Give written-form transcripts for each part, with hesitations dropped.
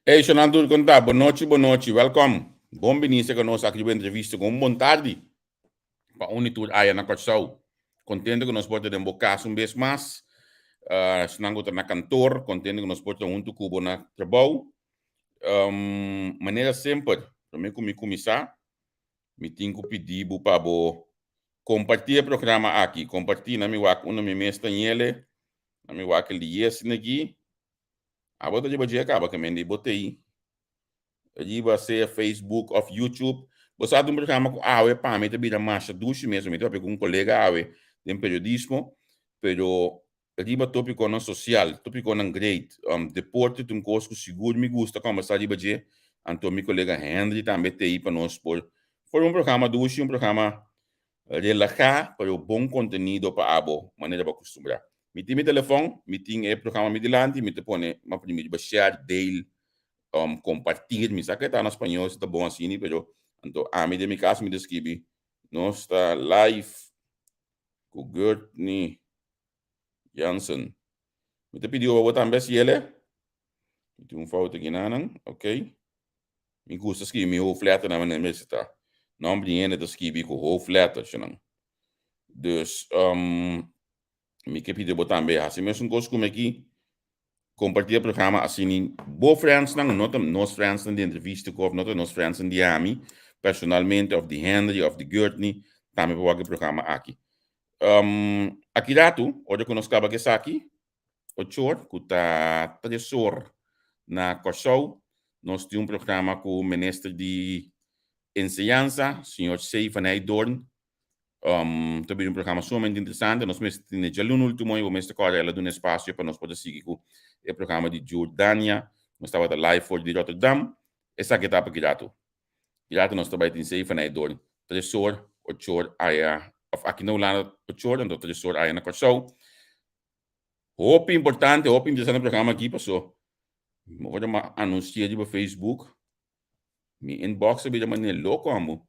Hey, Shonan tur kon ta? Bon nochi, bon nochi. Welkom. Bon bini serka nos aki riba entrevista ku un bon tardi pa un i tur aya na Kòrsou. Kontento ku nos por ta den bo kas un bes mas. Uh, esnan ku ta na kantor, kontento ku nos por ta huntu ku bo na trabou. Um, manera semper, promé ku mi kuminsá, Mi tin ku pidi bo pa bo kompartí e programa aki. Kompartí na mi wak unda mi mes ta ñele, na mi wak el di yesne aki. Abo ta riba dje kaba ke men di bo tei riba sea Facebook of YouTube. Bo sa ta un programa ku awe pa mi ta bira masha dushi mes. Mi ta papia ku un kolega awe den periodismo, pero Riba tópikonan sosial, tópikonan great. Deporte ta un kos ku sigur mi gusta kòmbersá riba dje, anto mi kolega Henry tambe t'ei pa nos por forma un programa dushi, un programa relahá pero bon kontenido pa abo manera bo a kustumbrá. Mi tin mi telefòn, mi tin e programa mi dilanti, mi ta pone mi a primi riba share, deel, kompartir, mi sa ke ta na spañó si ta bon asina pero anto ami den mi kas mi ta skibi nos ta live ku Gertney Jansen. Mi ta pidi bo tambe hasi el e. Mi tin un fout aki nanan. Ok. Mi gusta skibi mi hoofdletternan wanneer mester ta. Nomber di hende ta skibi ku hoofdletter, shunan. Dus, um, mi ke pidi bo tambe hasi mesun kos ku mi aki. Kompartí e programa asina bo friendsnan, no ta nos friendsnan di entrevista ku òf no ta nos friendsnan di ami personalmente òf di Henry òf di Gertney tambe por wak e programa aki. Um, aki ratu, ora ku nos kaba ku esaki, ochor, ku ta tresor na Kòrsou, nos tin un programa ku Minister di Enseñansa, señor C. van Heydoorn, Um, ta bira un programa sumamente interesante. Nos mester tene djaluna ultimo i bo mester kòrda el a duna espasio pa nos por ta sigui ku e programa di Jordania. Nos tabata live for di Rotterdam. Esaki ta pa ki ratu? Ki ratu nos ta bai tin sei fanai dor tresor, ochor aya, òf aki na Hulanda ochor, anto tresor aya na Kòrsou. Hopi importante, hopi interesante programa aki paso mi ora mi a anunsi'é riba Facebook, mi inbox a bira manera loko amo.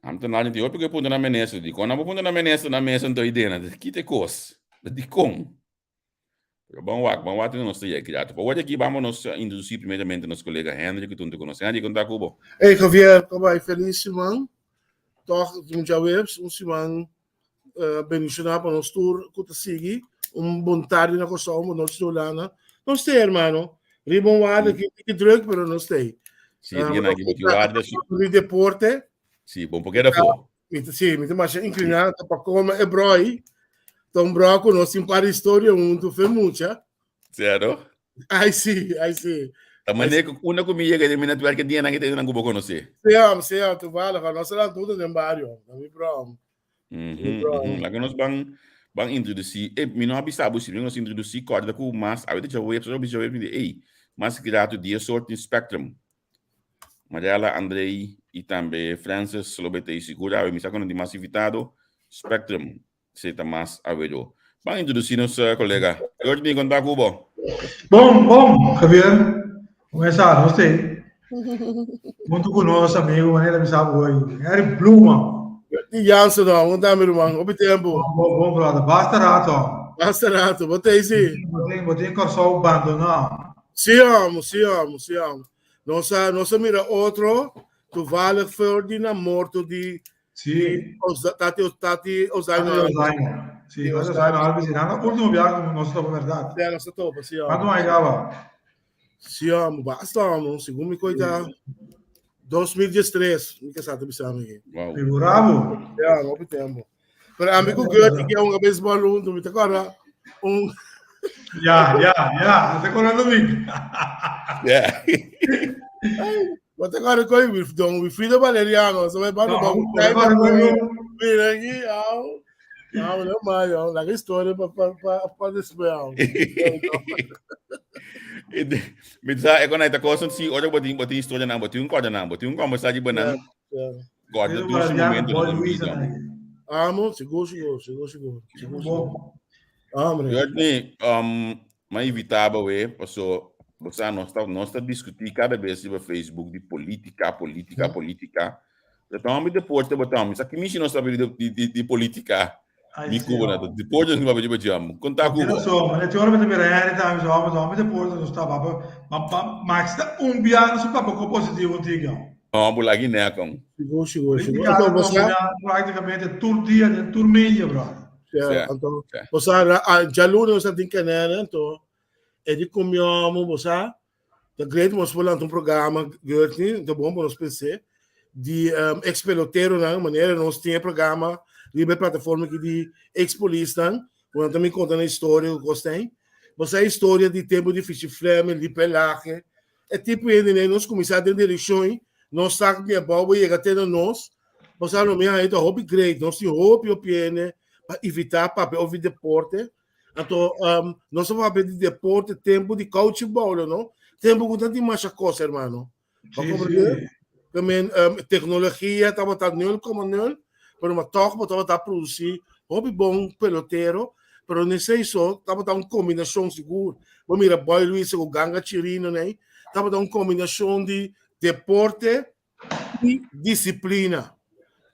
Am ta nada di hopi ku e punta na minister. Dikon nan bo punta na minister na mesa anto idea nan kita e kos. Dikon? Pero ban wak, ban wak nos ta yega rato. Pa word aki bamo nos introduci primeramente nos kolega Henry ku tuntu ku nos. Henry, kon ta ku bo? Hey Javier, kon bai? Felis siman. Tòg un djaweps, un siman bendishoná pa nos tur ku ta sigui. Un bon tardi na Kòrsou, un bon nochi na Hulanda. Nos t'ei, hermano. Riba un warda ki tiki druk, pero nos t'ei. Sí, dia na ki bo tin warda. Di deporte. Sí, bon por keda afó. Mi ta, sí, mi ta masha inkliná pa kome e bròi. Ta un bròi ku nos tin par historia huntu fe mucha. Sero? Ai sí, ai sí. Ta manera ku una ku mi yega den mi netwerk e dianan ki ta esnan ku bo konosé. Sí, hòm, sí, hòm, toevallig, nos a lanta huntu den bario. Ta mi bròm. Laga nos ban ban introdusí. E, mi no a bisa bo si, nos introdusí kòrda ku mas awe ta djaweps, ora bisa djaweps mi di ey, mas grato dies or tin Spectrum. Mariela, Andrei i tambe Francis lo bay ta ei sigur awe. Mi sa ku nan tin mas invitado. Spectrum se ta mas awe. Ban introdusí nos kolega. George, kon ta ku bo? Bon, bon, Javier. Kumesa, nos te. Junto ku nos amigo, manera mi sabe hoy. Harry Bluma. Di Jansen, no, un dame ruman, hopi tempo. Bon, bon, bon, brother. Basta rato. Basta rato, bo te si. Bo tin Kòrsou bandoná. Sí, amo, sí, amo, sí, amo. Nos a, nos a mira otro, toevallig voor di na morto di Sí. Tati, Tati Ozaino. Tati Ozaino. Sí, Tati Ozaino algo así. Nada, último viaje nos topa, verdad? Ja, nos topa, sí. ¿Cuánto más llegaba? Sí, amo, basta, amo. Según mi coita, 2013, mi que sabe bisa mi. Wow. Figurabo. Ja, no tempo. Pero a mi ku Gertie que un baseball junto, mi te acorda un Ja, ja, ja, no te acorda mi. Ja. Bo te acorda con Don Wilfrido Valeriano, so me bando ba un time mira aquí, au. Au, no mayo, la historia pa pa pa pa después. Au. Mi sa e kon ta cosa si ora bo tin bo tin historia nan, bo tin un korda nan, bo tin un conversa di nan. Korda dushi momento nan vida. Amo, sigur, sigur, sigur, sigur. Sigur, sigur. Hombre. Jordi, um, ma invitaba we, paso, bo sa, nos ta, nos ta discutí cada vez riba Facebook di política, política, política. Pero toma mi deporte, bo toma. Mi sa ki mishi nos ta di, di, di, di política. Mi kubo na ta deporte nos papia riba dje. Konta kubo. So, ma te ora mi ta mira Henry tambe so hòmber hòmber deporte nos ta papia ma Max ta un biaha su papia ku positivo un tiki. No, bo lagi nèkon. Sigur, sigur, sigur. Anto, bo sa praktikamente tur dia den tur media, brother. Ja, anto, bo sa djaluna nos ta tin kenene, anto e di kumiòmo, bo sa, Ta great nos por lanta un programa, Gertney, ta bon pa nos pens'é, di ex peloteronan, manera nos tin e programa riba e plataforma aki di ex polisnan, ku nan ta bin konta nan historia ku kos ten. Bo sa e historia di tempu di Fichi Fleming, di Pelaje, e tipo hende nei nos kuminsá den direkshon, nos sa ku abou bo yega te na nos, bo sa lo mi haña ta hopi great, nos tin hopi hopi hende pa invitá papia over di deporte. Anto, um, nos a papia di deporte, tempo di couch boulo, no? Tempo ku tanti masha kos, hermano. Pa Sí, comprender? sí. Que men, um, tecnologia tabata 0,0, pero ma toch bo tabata produci hopi bon pelotero, pero nesei so tabata un combinacion sigur. Bo mira Boy Luis ku Ganga Chirino nei, tabata un combinacion di deporte i disiplina.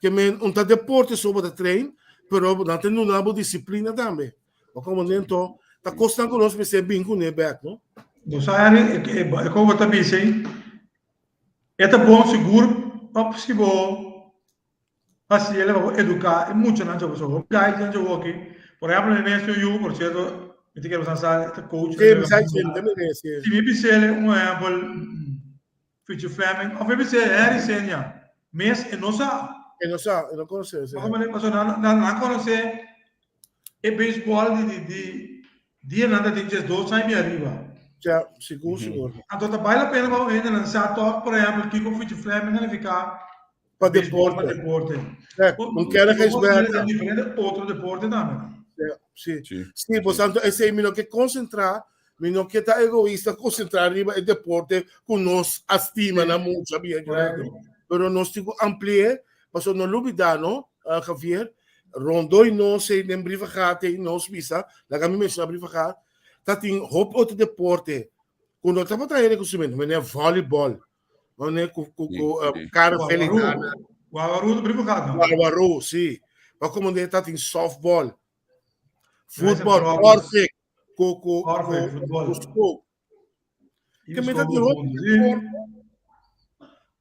Ke men un ta deporte so bo ta train, pero nan ta duna bo disiplina tambe. Bo komo dentro ta kosnan ku nos mester bin kuné bèk, no? Bo sa Henry, e e kon bo ta bisa ei, e ta bon sigur pa si bo hasi el pa bo eduká e muchanan dje bo. So hopi guys den dje hoki, por ehèmpel mi mes tin un yu, por sierto mi ta kere bo sa e ta coach Sí, mi sa dje, mi ta mira sí. Si mi bis'el un ehèmpel, Future Fleming of e bis'é Harry Senia mes e no sa. E no sa, e no konosé. Pasobra manera pasobra nan nan nan konosé e beisbòl di di di dia nan ta tin 12 aña mi ariba. Ja, sigur sigur. Anto ta bai la pena pa un hende nan sa tòg por ehèmpel kiko Future Fleming a nifiká Pa beisbòl pa deporte. deporte. Ja, un kere Bo por mira Gijsberta. den diferente otro deporte tambe. Ja, sí. Sí. Sí, por tanto, esei mi no ke konsentrá Mi no ke ta egoista konsentrá riba e deporte ku nos a stima na mucha bien grandi, pero nos tin ku ampli'é, pasobra no lubidá no, Javier, rondó i nos ei den Brievengat ei nos bisa, laga mi menshoná Brievengat, ta tin hopi otro deporte ku no tabata hende kustumento, manera vòlibòl, manera ku ku ku Karen Felidana. Wawarú ta Brievengat no? Wawarú, si. Pa komo ta tin sòftbòl, futbòl, òrfek. ku ku ku scope. Ke mi ta di hopi deporte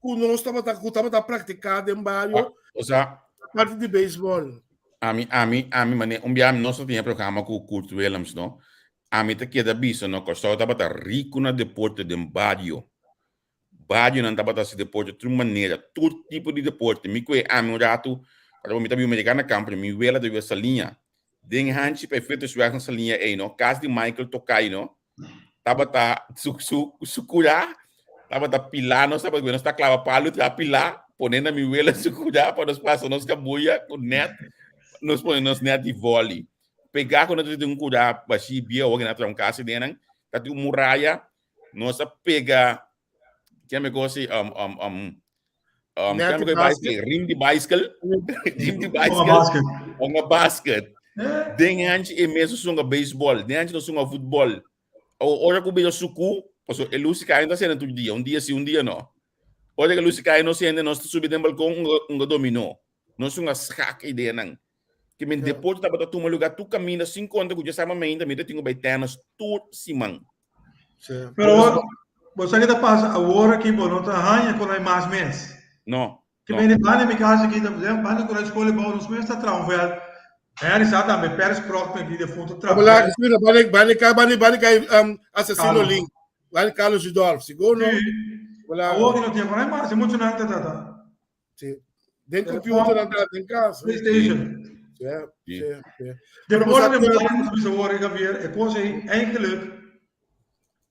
ku nos tabata ku tabata praktiká den bario. O sea, aparte di beisbòl. Ami, ami, ami, mane, un bia nos ta tin e programa ku Kurt Willems, no? Ami ta keda bisa, no, Kòrsou tabata riku na deporte den bario. Barionan tabata hasi deporte tur manera, tur tipo di deporte. Mi kue ami un ratu, ora mi ta biba Americana Campo, mi wela ta biba Saliña. Den hanchi pa e Fittersweg na Saliña ei no, kas di Michael Tokay no, tabata su su su kurá, tabata pilá nos tabata nos ta klaba palu tra pilá, pone na mi wela su kurá pa nos pasa nos kabuya ku net, nos pone nos net di vòli. Pegá ku nos tin un kurá bashí bieu, awor ku nan a traha un kas ei den nan, ta tin un muraya Nos a pega, ken me kosi, um, um, um, um, Net ken me di kosi basket. bicycle, rim di bicycle, rim di Uma bicycle, basket. una basket. Den hanchi e meso sunga baseball, den hanchi no sunga voetbal. O ora ku bira suku, paso e luz kai no ta sende tur dia, un dia si, un dia no. Ora ku e luz kai no sende, nos ta subi den balkon unga, unga dominó. Nos sunga schak ideanan. Ke men deporte tabata tuma lugar tur kaminda sin konta ku djasama mainta mi ta tin ku bai tennis tur siman. Pero bo sa ke ta pasa awor aki bo no ta haña ku no hay mas mes. No. Ke men e banda mi kas aki ta banda ku na skol e bou nos mes ta traha un vèlt. Henry sa tambe Peris Proctor aki defunto traha un vèlt. Banda banda banda banda kai asesino link. Banda Carlos Rudolph sigur no? Awor aki no tin ku no hay mas e muchanan ta ta. Sí. Den computer nan ta den casa. PlayStation. Ja, Sí. sí, sí. De Pero por de você- por bisa hoor Javier, e cosa ei eigenlijk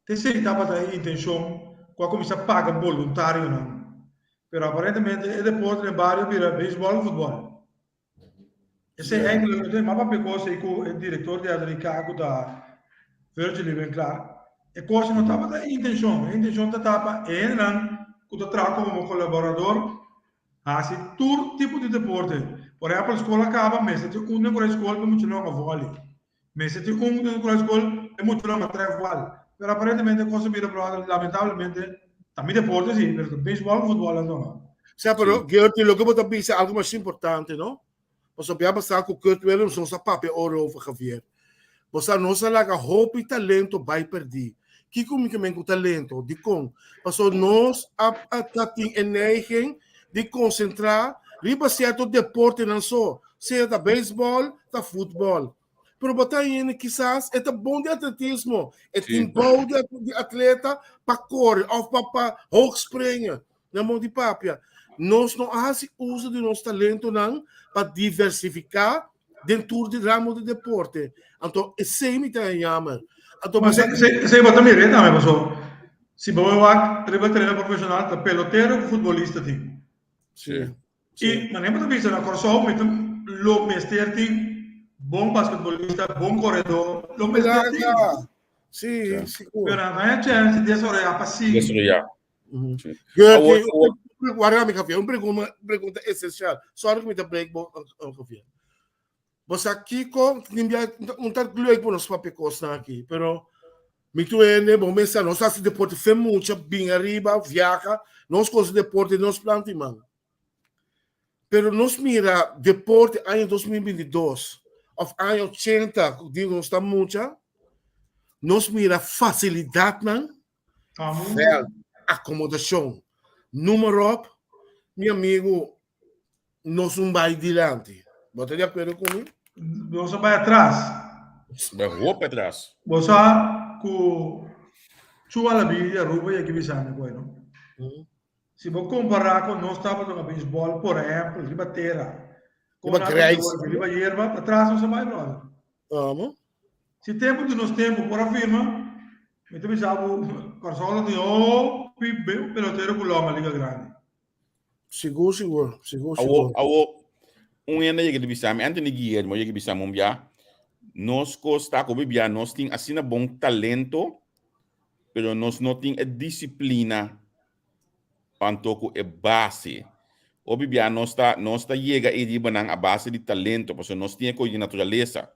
te tabata e intención ku a kuminsá paga boluntarionan. Pero aparentemente e deporte den bario bira beisbòl ku futbòl. Esei Ja. eigenlijk no tin mas papia kos ei ku e direktor di ADRK ku ta Virgil Winklaar. E kos no tabata e intenshon. E intenshon ta tapa e hendenan ku ta traha komo kolaborador hasi tur tipo di deporte. Por ehèmpel skol a kaba mester tin un den ku skol pa muchanan hunga vòli. Mester tin un den ku skol e muchanan hunga trèfbal. Pero aparentemente e kos a bira bròder lamentablemente ta mi deporte si pero ta beisbòl ku futbòl nan ta hunga. Sa pero George loke bo ta bisa algo mas importante no. Pasobra bia pasá ku Kurt Willems nos a papia ora over Javier. Bo sa nos a laga hopi talento bai perdí. Kiko mi ke men ku talento? Dikon? Pasobra nos a ta tin e neiging di konsentrá riba sierto deportenan so, sea ta beisbòl, ta futbòl. Pero bo ta hende kisas e ta bon di atletismo, e tin bou di atleta pa kore òf pa pa hoogspringen. Na mon di papia, nos no a hasi uso di nos talentonan pa diversifiká den tur di ramo di deporte. Anto esei mi ta jammer. Anto Ma esei bo ta mira tambe paso si bo wak riba tereno profesional ta pelotero ku futbolista tin. Si. I manera bo ta bisa na Kòrsou mi ta lo mester tin bon basketbolista, bon koredó, lo mester tin. Si, sigur. Pero nan ta haña chèns di desaroyá pa sigui. Desaroyá. Gertie, warda mi Javier, un pregunta, pregunta esencial. Sorry que mi ta break bo, Javier. Bo sa kiko, un ta leuk bo nos papia kosnan aki, pero mi tu hende, bo mesa, nos hasi deporte fe mucha, bin ariba, viaja, nos kosa deporte, nos planti man. Pero nos mira deporte aña 2022 of aña 80, di nos ta mucha, nos mira facilidadnan Veld, akomodashon, noem op, mi amigu, nos un bai dilanti. Bo ta di akuerdo ku mi? Nos a bai atras. Bai hopi atras. Bo sa ku Chu Alabi di Aruba yaki bisa mi koe, no? Si bo kompará ku nos tabata hunga beisbòl, por ehèmpel, riba tera, Riba grijs. Riba yerba, atras nos a bai, bròder. Amo. Si tempu di nos tempu por a firma, mi ta bisa bo Kòrsou lo tin hopi pelotero ku lònga Liga Grandi. Sigur, sigur, sigur, Awo, sigur. awo, un hende yega di bisa mi, Anthony Guillermo yega di bisa mi un bia, nos kos ta ku bia nos tin asina bon talento, pero nos no tin e disiplina Panto ku e base. Hopi bia nos ta nos ta yega ei riba nan a base di talento, pasobra nos tin e kos di naturalesa.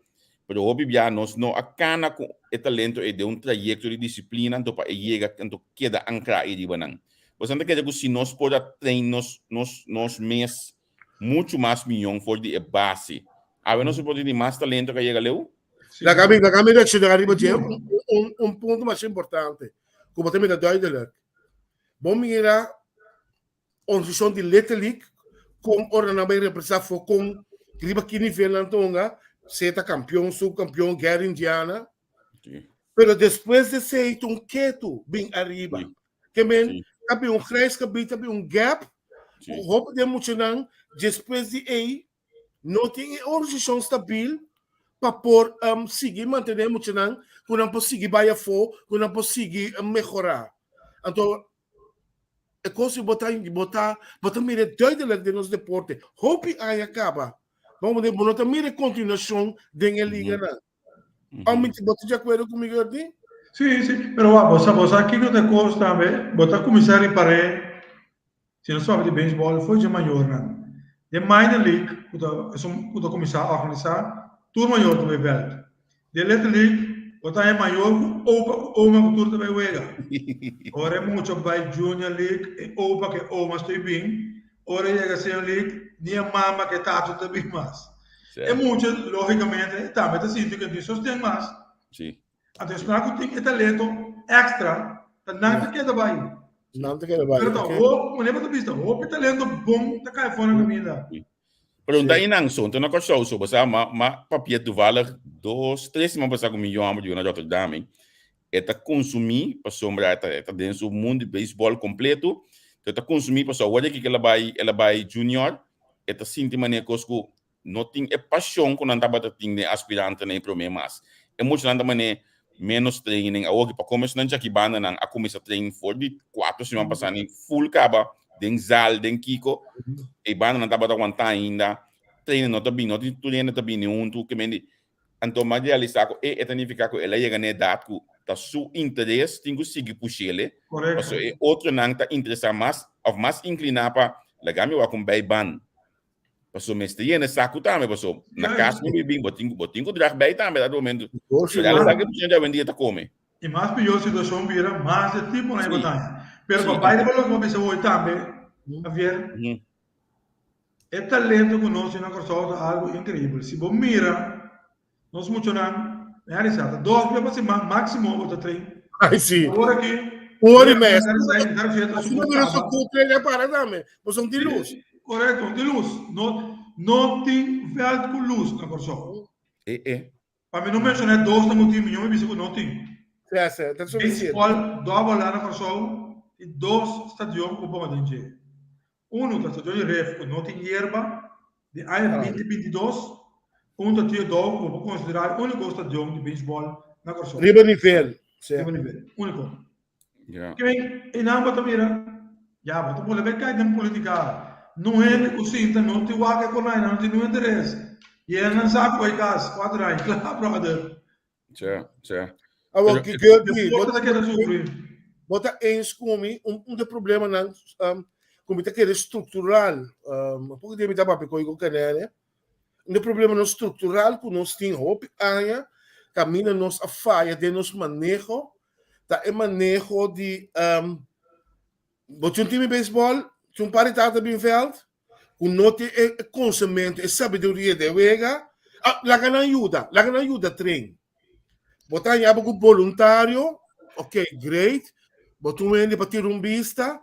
Pero hopi bia nos no a kana ku e talento ei den un trayekto di disiplina anto pa e yega anto keda ankrá ei riba nan. Boso ta kere ku si nos por a train nos nos nos mes muchu mas miyon for di e base, awe nos por tin mas talento ku a yega leu? Laga mi laga mi reakshoná riba dje un un un punto masha importante ku bo ta mira duidelijk. Bo mira organisashon di Little League kon ora nan bai representá for kon riba ki nivel nan ta hunga, sea ta kampion, subkampion, guerra indiana. Pero despues di esei ta un ketu bin ariba. Ke men ta bin un grijs gebied, ta bin un gap ku hopi den muchanan despues di ei No tin e organisashon stabil pa por sigui mantené muchanan ku nan por sigui bai afó, ku nan por sigui mehorá. Anto e kos bo ta bo ta bo ta mira duidelijk den nos deporte. Hopi aña kaba. Bo no ta mira e kontinuashon den e liganan. Ò bo ta di akuerdo ku mi, Gertie? Sí, sí, pero wak, bo sa, bo sa kiko ta e kos tambe, bo ta kuminsá ripar'é Si nos papia di beisbòl for dje mayornan. Den minor league ku ta esun ku ta kuminsá organisá tur mayor ta bai vèlt. Den little league bo ta haña mayor ku opa ku oma ku tur ta bai wega. Ora e mucha bai junior league e opa ku e oma stoi bin, ora e yega senior league ni e mama ku e tata ta bin mas. E mucha logikamente tambe ta sinti ku e no tin sosten mas. Anto esnan ku tin e talento extra ta nan ta keda bai. Nan ta keda bai. Pero ta hopi, manera bo ta bisa, hopi talento bon ta kai for na kaminda. Pero un ta einan so, un ta na Kòrsou so, bo sa, ma, ma papia toevallig dos, tres siman pasá ku mi yu hòmber yu na Rotterdam, e ta konsumí pasobra e ta, e ta den su mundu di beisbòl kompleto, e ta konsumí pasobra awor aki ku el a bai, el a bai junior, e ta sinti manera kos ku no tin e pasion ku nan tabata tin den aspirantenan e promé mas. E muchanan ta manera ménos training awor pa komo esnan djaki bandanan a kuminsá train for di kuater siman pasá nan full kaba den zal den kiko e bandanan tabata wantá ainda training no ta bini no tin tur hende ta bini huntu ke mende anto mi a realisá ku e ta nifiká ku el a yega na edat ku ta su interes tin ku sigui push'el pasobra e otronan ta interesá mas òf mas inkliná pa laga mi wak un bai ban Paso mester yena saku tambe, paso na kas bo bin, bo tin, bo tin ku drag bij tambe dat momento. Pero ala sa ke mucha gente awendia ta kome. E mas pior situacion bira, mas e tipo nan e bataya. Pero pa bai riba loke bo a bisa hoy tambe, Javier, E talento ku nos tin na Kòrsou ta algu inkreibel. Si bo mira nos muchanan, mi a risa, ta dos bia pa siman máksimo bo ta train. Ai si. Awor aki, Un hora i meia. mi a risa, mi a risa, Asina mira su ku train a para tambe. Bo no tin lus. Korekto, no tin lus. No, no tin vèlt ku lus na Kòrsou. E e. Pa mi no menshoná e dosnan ku tin, mi bisa ku no tin. Si, si, ta sufisiente. Beisbòl dòbel la na Kòrsou tin dos stadion ku bo ponga den dje. Unu ta stadion di Ref ku no tin yerba di aña 2022, unu ta Tio Dou ku bo por konsiderá e úniko stadion di beisbòl na Kòrsou. Riba nivel, si. Riba nivel, úniko. Ja. Ke men, einan bo ta mira, ya bo ta bolbe bai kai den politica. Nun hende ku sinta no tin wak e konai, nan no tin nun interes. Yena nan sa ku bai kas, kuater aña, kla brother. Tja, tja. Awor, Pero, ki Gurpy, bo Deporte ta keda sufri. bo ta eens ku mi, un, un de problemanan um, ku mi ta kere struktural, um, poko dia mi ta papia ku Kanene, Un de problemanan struktural ku nos tin hopi aña kaminda nos a faya den nos maneho ta e maneho di um, bo tin un team di beisbòl, tin un par di tata bin vèlt ku no tin e konosementu, e sabiduria den wega, ah, laga nan yuda, laga nan yuda train. Bo ta haña bo ku boluntario, ok, great. Bo ta un hende pa tira un bista,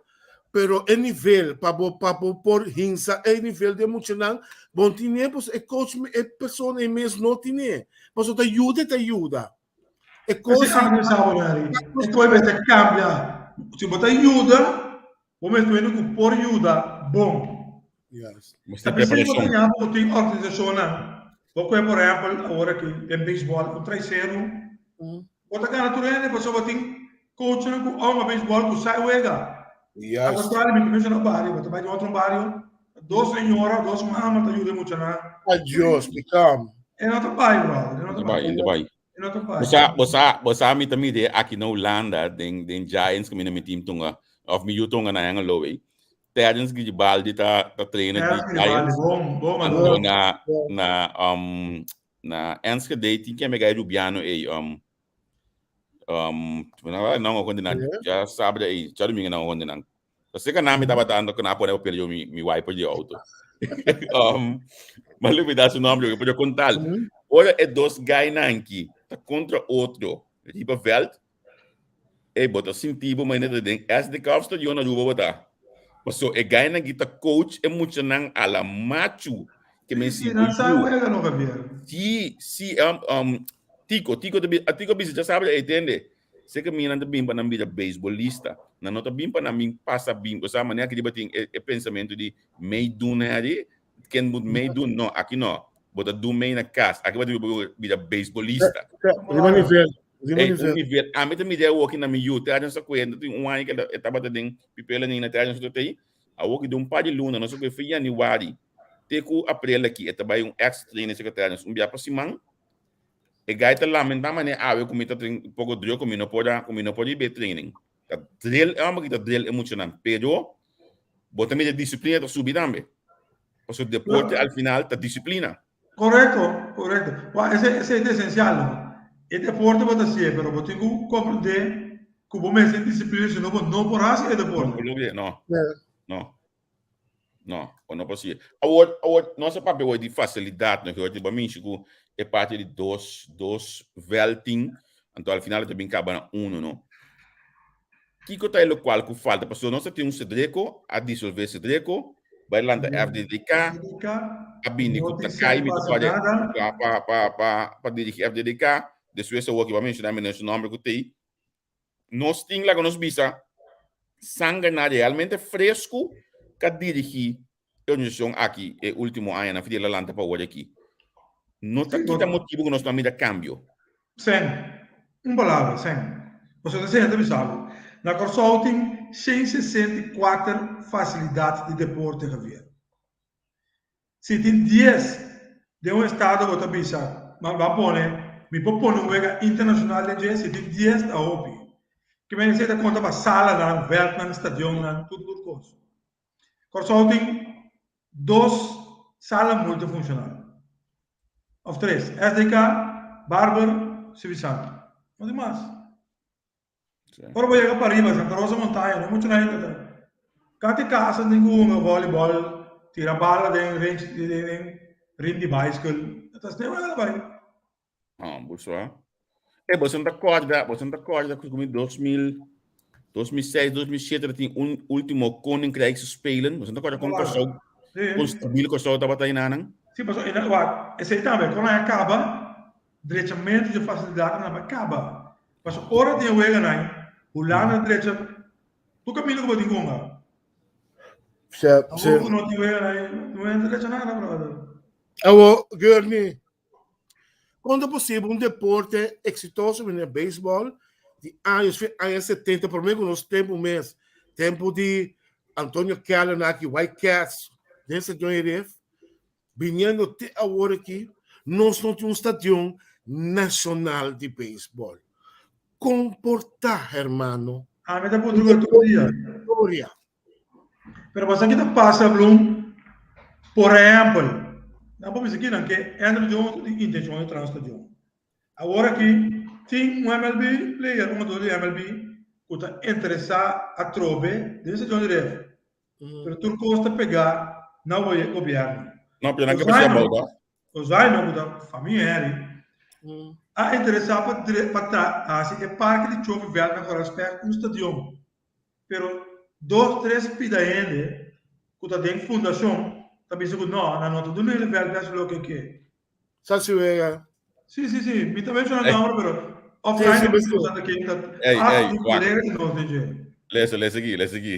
pero e nivel pa bo pa bo por hinsa e nivel di e muchanan, bo no tine pasobra e coach e persona ei mes no tine. Pasobra ta yuda e ta yuda. E kos Esei ami sa bo Larry. E koe mester kambia. Si bo ta yuda, bo mester wende ku por yuda bon. Yes. Mester Ta bisa bo preparashon. ta ña bo tin organisashonnan. Bo koe por ehèmpel awor aki den beisbòl un traisero. Bo ta gana tur hende pasobra bo tin coachnan ku ama beisbòl ku sa e wega. Yes. Al kontrario mi ta menshoná bario, bo ta bai den otro bario, dos señora, dos mama ta yuda e muchanan. Adios, mi kam. E no ta bai, brother. E no ta E bai, bai. e bai. E no ta bai. Bo sa, bo sa, bo sa mi ta mira aki na Hulanda den den Giants kaminda mi team tunga of mi yu tunga na Hengelo ei. Terence Gribaldi ta ta trainer di Terence Gribaldi, Giants. bon, bon Anto amigo. na na um na Enschede tin ke mega Rubiano ei um um nan okonde nan ya sabra ei djadumingo nan okonde nan. Pasobra ka mi tabata ando ku nan a pone papel yo mi mi wiper di auto. um, ma lubida su nombre, yo puedo contar. Ora e dos guynan ki ta contra otro riba veld, ey bo ta sinti bo manera den SDK of stadion Aruba bo ta. Paso e guynan ki ta coach e muchanan a la machu ke men Sí, si nan sa bo yu. wega no, Javier. Sí, sí, um, um, Tico, Tico ta bi, a Tico bisa, ya sabe, ey tende. Seke mi nan ta bin pa nan bira beisbolista. Nan no ta bin pa nan bin pasa bin. Osea, manera aki riba tin e, e pensamentu di meedoen heri. Ken moet meedoen? No, aki no. Bo ta doen mee na kas. Aki bo ta bin pa bira beisbolista. Riba nivel. Riba Ey, un nivel. nivel. Ami ta mira awoki na mi yu. Te aña sa kuenta tin un aña ke e tabata den pipela nina te aña sa tei. Awoki den un par di luna, no sa kue fin januari te ku aprel aki e ta bai un extra training sekretario. Un bia pa siman. E guy ta lamenta mane awe ku mi ta tin poko druk ku mi no por a ku mi no por riba e training. Ta drill e homber ki ta drill e muchanan pero bo ta mira disiplina ta subi tambe. Pasobra deporte al final ta disiplina. Korekto, korekto. Wak esei esei ta esensial no. E deporte bo ta hasié pero bo tin ku komprendé ku bo mester disiplina si no bo no por hasi e deporte. No por logr'é, no. No. No, o no por sigue. Awor, awor, nos a papia hoy di facilidad, no hoor, ba minshi ku e parte di dos, dos velting, anto al final ta bin kaba na uno, no. Kiko ta e lokual ku falta? Pasobra nos a tin un Cedreco, a disolve Cedreco, bai lanta FDDK, a bini ku Takai, mi ta kòrda pa, pa, pa, pa, pa dirigi FDDK, despues awor ki bo a menshoná mi su nomber ku t'ei, Nos tin laga nos bisa sangernan realmente fresku ka dirigí e organisashon aki e último añanan for di el a lanta pa awor aki. No ta kita motibu ku nos no a mira kambio. Sen. Un palabra, sen. Pasobra ta sen ta bisa bo. Na Kòrsou tin 164 fasilidat di deporte, Javier. Si tin dies den un estado bo ta bisa, ma bo a pone, mi por pone un wega internacional den dje, si tin dies ta hopi. Ke men esei ta konta pa salanan, veldnan, stadionnan, tur tur kos. Kòrsou tin dos sala multifunshonal, òf tres, SDK, Barber, Sivisant. No tin mas. Ora bo yega pariba, Santa Rosa Montaña, no mucho na hende ta. Kati casa tin ku hunga volleyball, Tira bala den range den rim di bicycle. Ta asina wega ta bai. Ah, boso. Eh, boso ta corda, boso ta corda ku mi 2000, 2006, 2007 dat tin un último Koninkrijkse Spelen. Boso ta corda kon Kòrsou, kon stabiel Kòrsou tabata enanan? Sí, paso ena, wak, esei tambe, kon a kaba, drechamentu di fasilidatnan a kaba. Paso ora tin e weganan, Hulanda drecha tur kaminda ku bo tin hunga. Awor ku no tin weganan, no hende drecha nada, brother. Awor, Gurney, Kon ta posibel un deporte eksitoso manera beisbòl di años fin aña setenta promé ku nos tempu mes, tempu di Antonio Keller nan aki White Cats den stadion Heref, biniendo te awor aki nos no tin un stadion nashonal di beisbòl. Kon por ta hermano? Ami ta puntra ku tur dia. Historia. Pero boso ki ta pasa Bloem, por ehempel, nan por bisa kinan ke Andruw Jones tin intencion di traha un stadion. Awor aki tin un MLB player, un hungador di MLB ku ta interesa atrobe den stadion di ref. Pero tur kos ta pega na gobierno. No, pero nan ke bisa abou ta. Ozaino ku ta famia Henry a interesa pa pa traha hasi e parke di Tjofi Veld na Koraspeg un stadion. Pero dos tres pida hende ku ta den fundashon ta bisa ku no, nan no ta duna e vèlt bes loke ke. Sa si wega. Si, si, si. Mi ta menshoná nomber, pero offline no mi ta ken ta Ey, hasta ey, di wak. kolega di nos den dje. Lesa, lesa aki, lesa aki.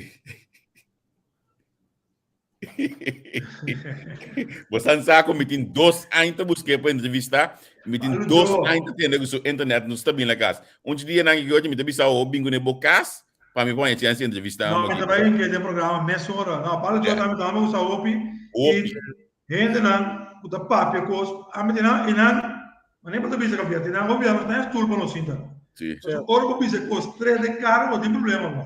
Bo san sa ku mi tin dos aña ta busk'é pa entrevistá, mi tin Alu dos Joe. aña ta tende ku su internet no sta bin na kas. Un dia nan ki mi ta bisa ho bin kuné bo kas pa mi por haña chèns di entrevistá No, hom mi aki. ta bai inke den programa mesora. No, Palo Joe tambe ta usa hopi Hopi. i hendenan ku ta papia kos, ami tin nan, i nan, manera bo ta bisa Javier, tin nan hopi nos ta haña stul pa nos sinta. Sí. Pasobra ora bo bisa kos tres den kara bo tin problema bo.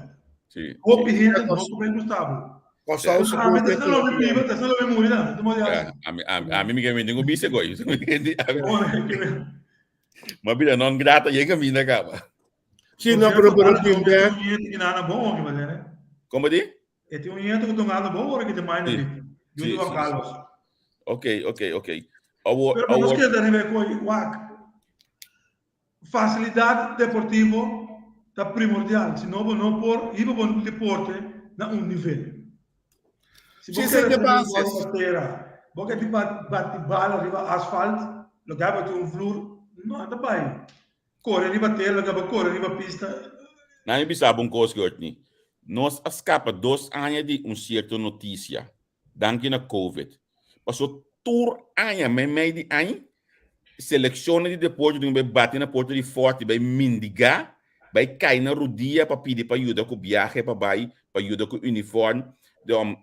Sí. Hopi hende no ta bai gusta bo. Kòrsou Ami sigur ta te sa lo mi biba, ta sa lo mi muri tambe. Tu mo di Ja, hasi. ami, ami, ami mi ke mi tengo bisa goy. Ma bira non grata llega mi na kaba. Sí, no, pero pero tin bek. Como di? E tin un nieto ku ta hungando bon ora ki ta minor Sí. league. Sí, Juan sí, Carlos. Ok. Awor, Pero pa nos awor, keda riba e koi, wak. Fasilidat deportivo ta primordial, si no bo no por hiba bo deporte na un nivel. Si bo Sí, kere sí, de train bòl bases. riba tera, bo ke tin bati bala riba asfalt, lo ke bo tin un flur, no ta bai. Kore riba tera, lo ke bo kore riba pista. Na mi bisa bo un kos, Gertney. Nos a skapa dos aña di un sierto notisia, danki na Covid. Paso tur aña, meimei di aña, selekshonnan di deporte tin ku bai bati na porta di Forti, bai mendigá, bai kai na rudia pa pidi pa yuda ku biahe pa bai, pa yuda ku uniform,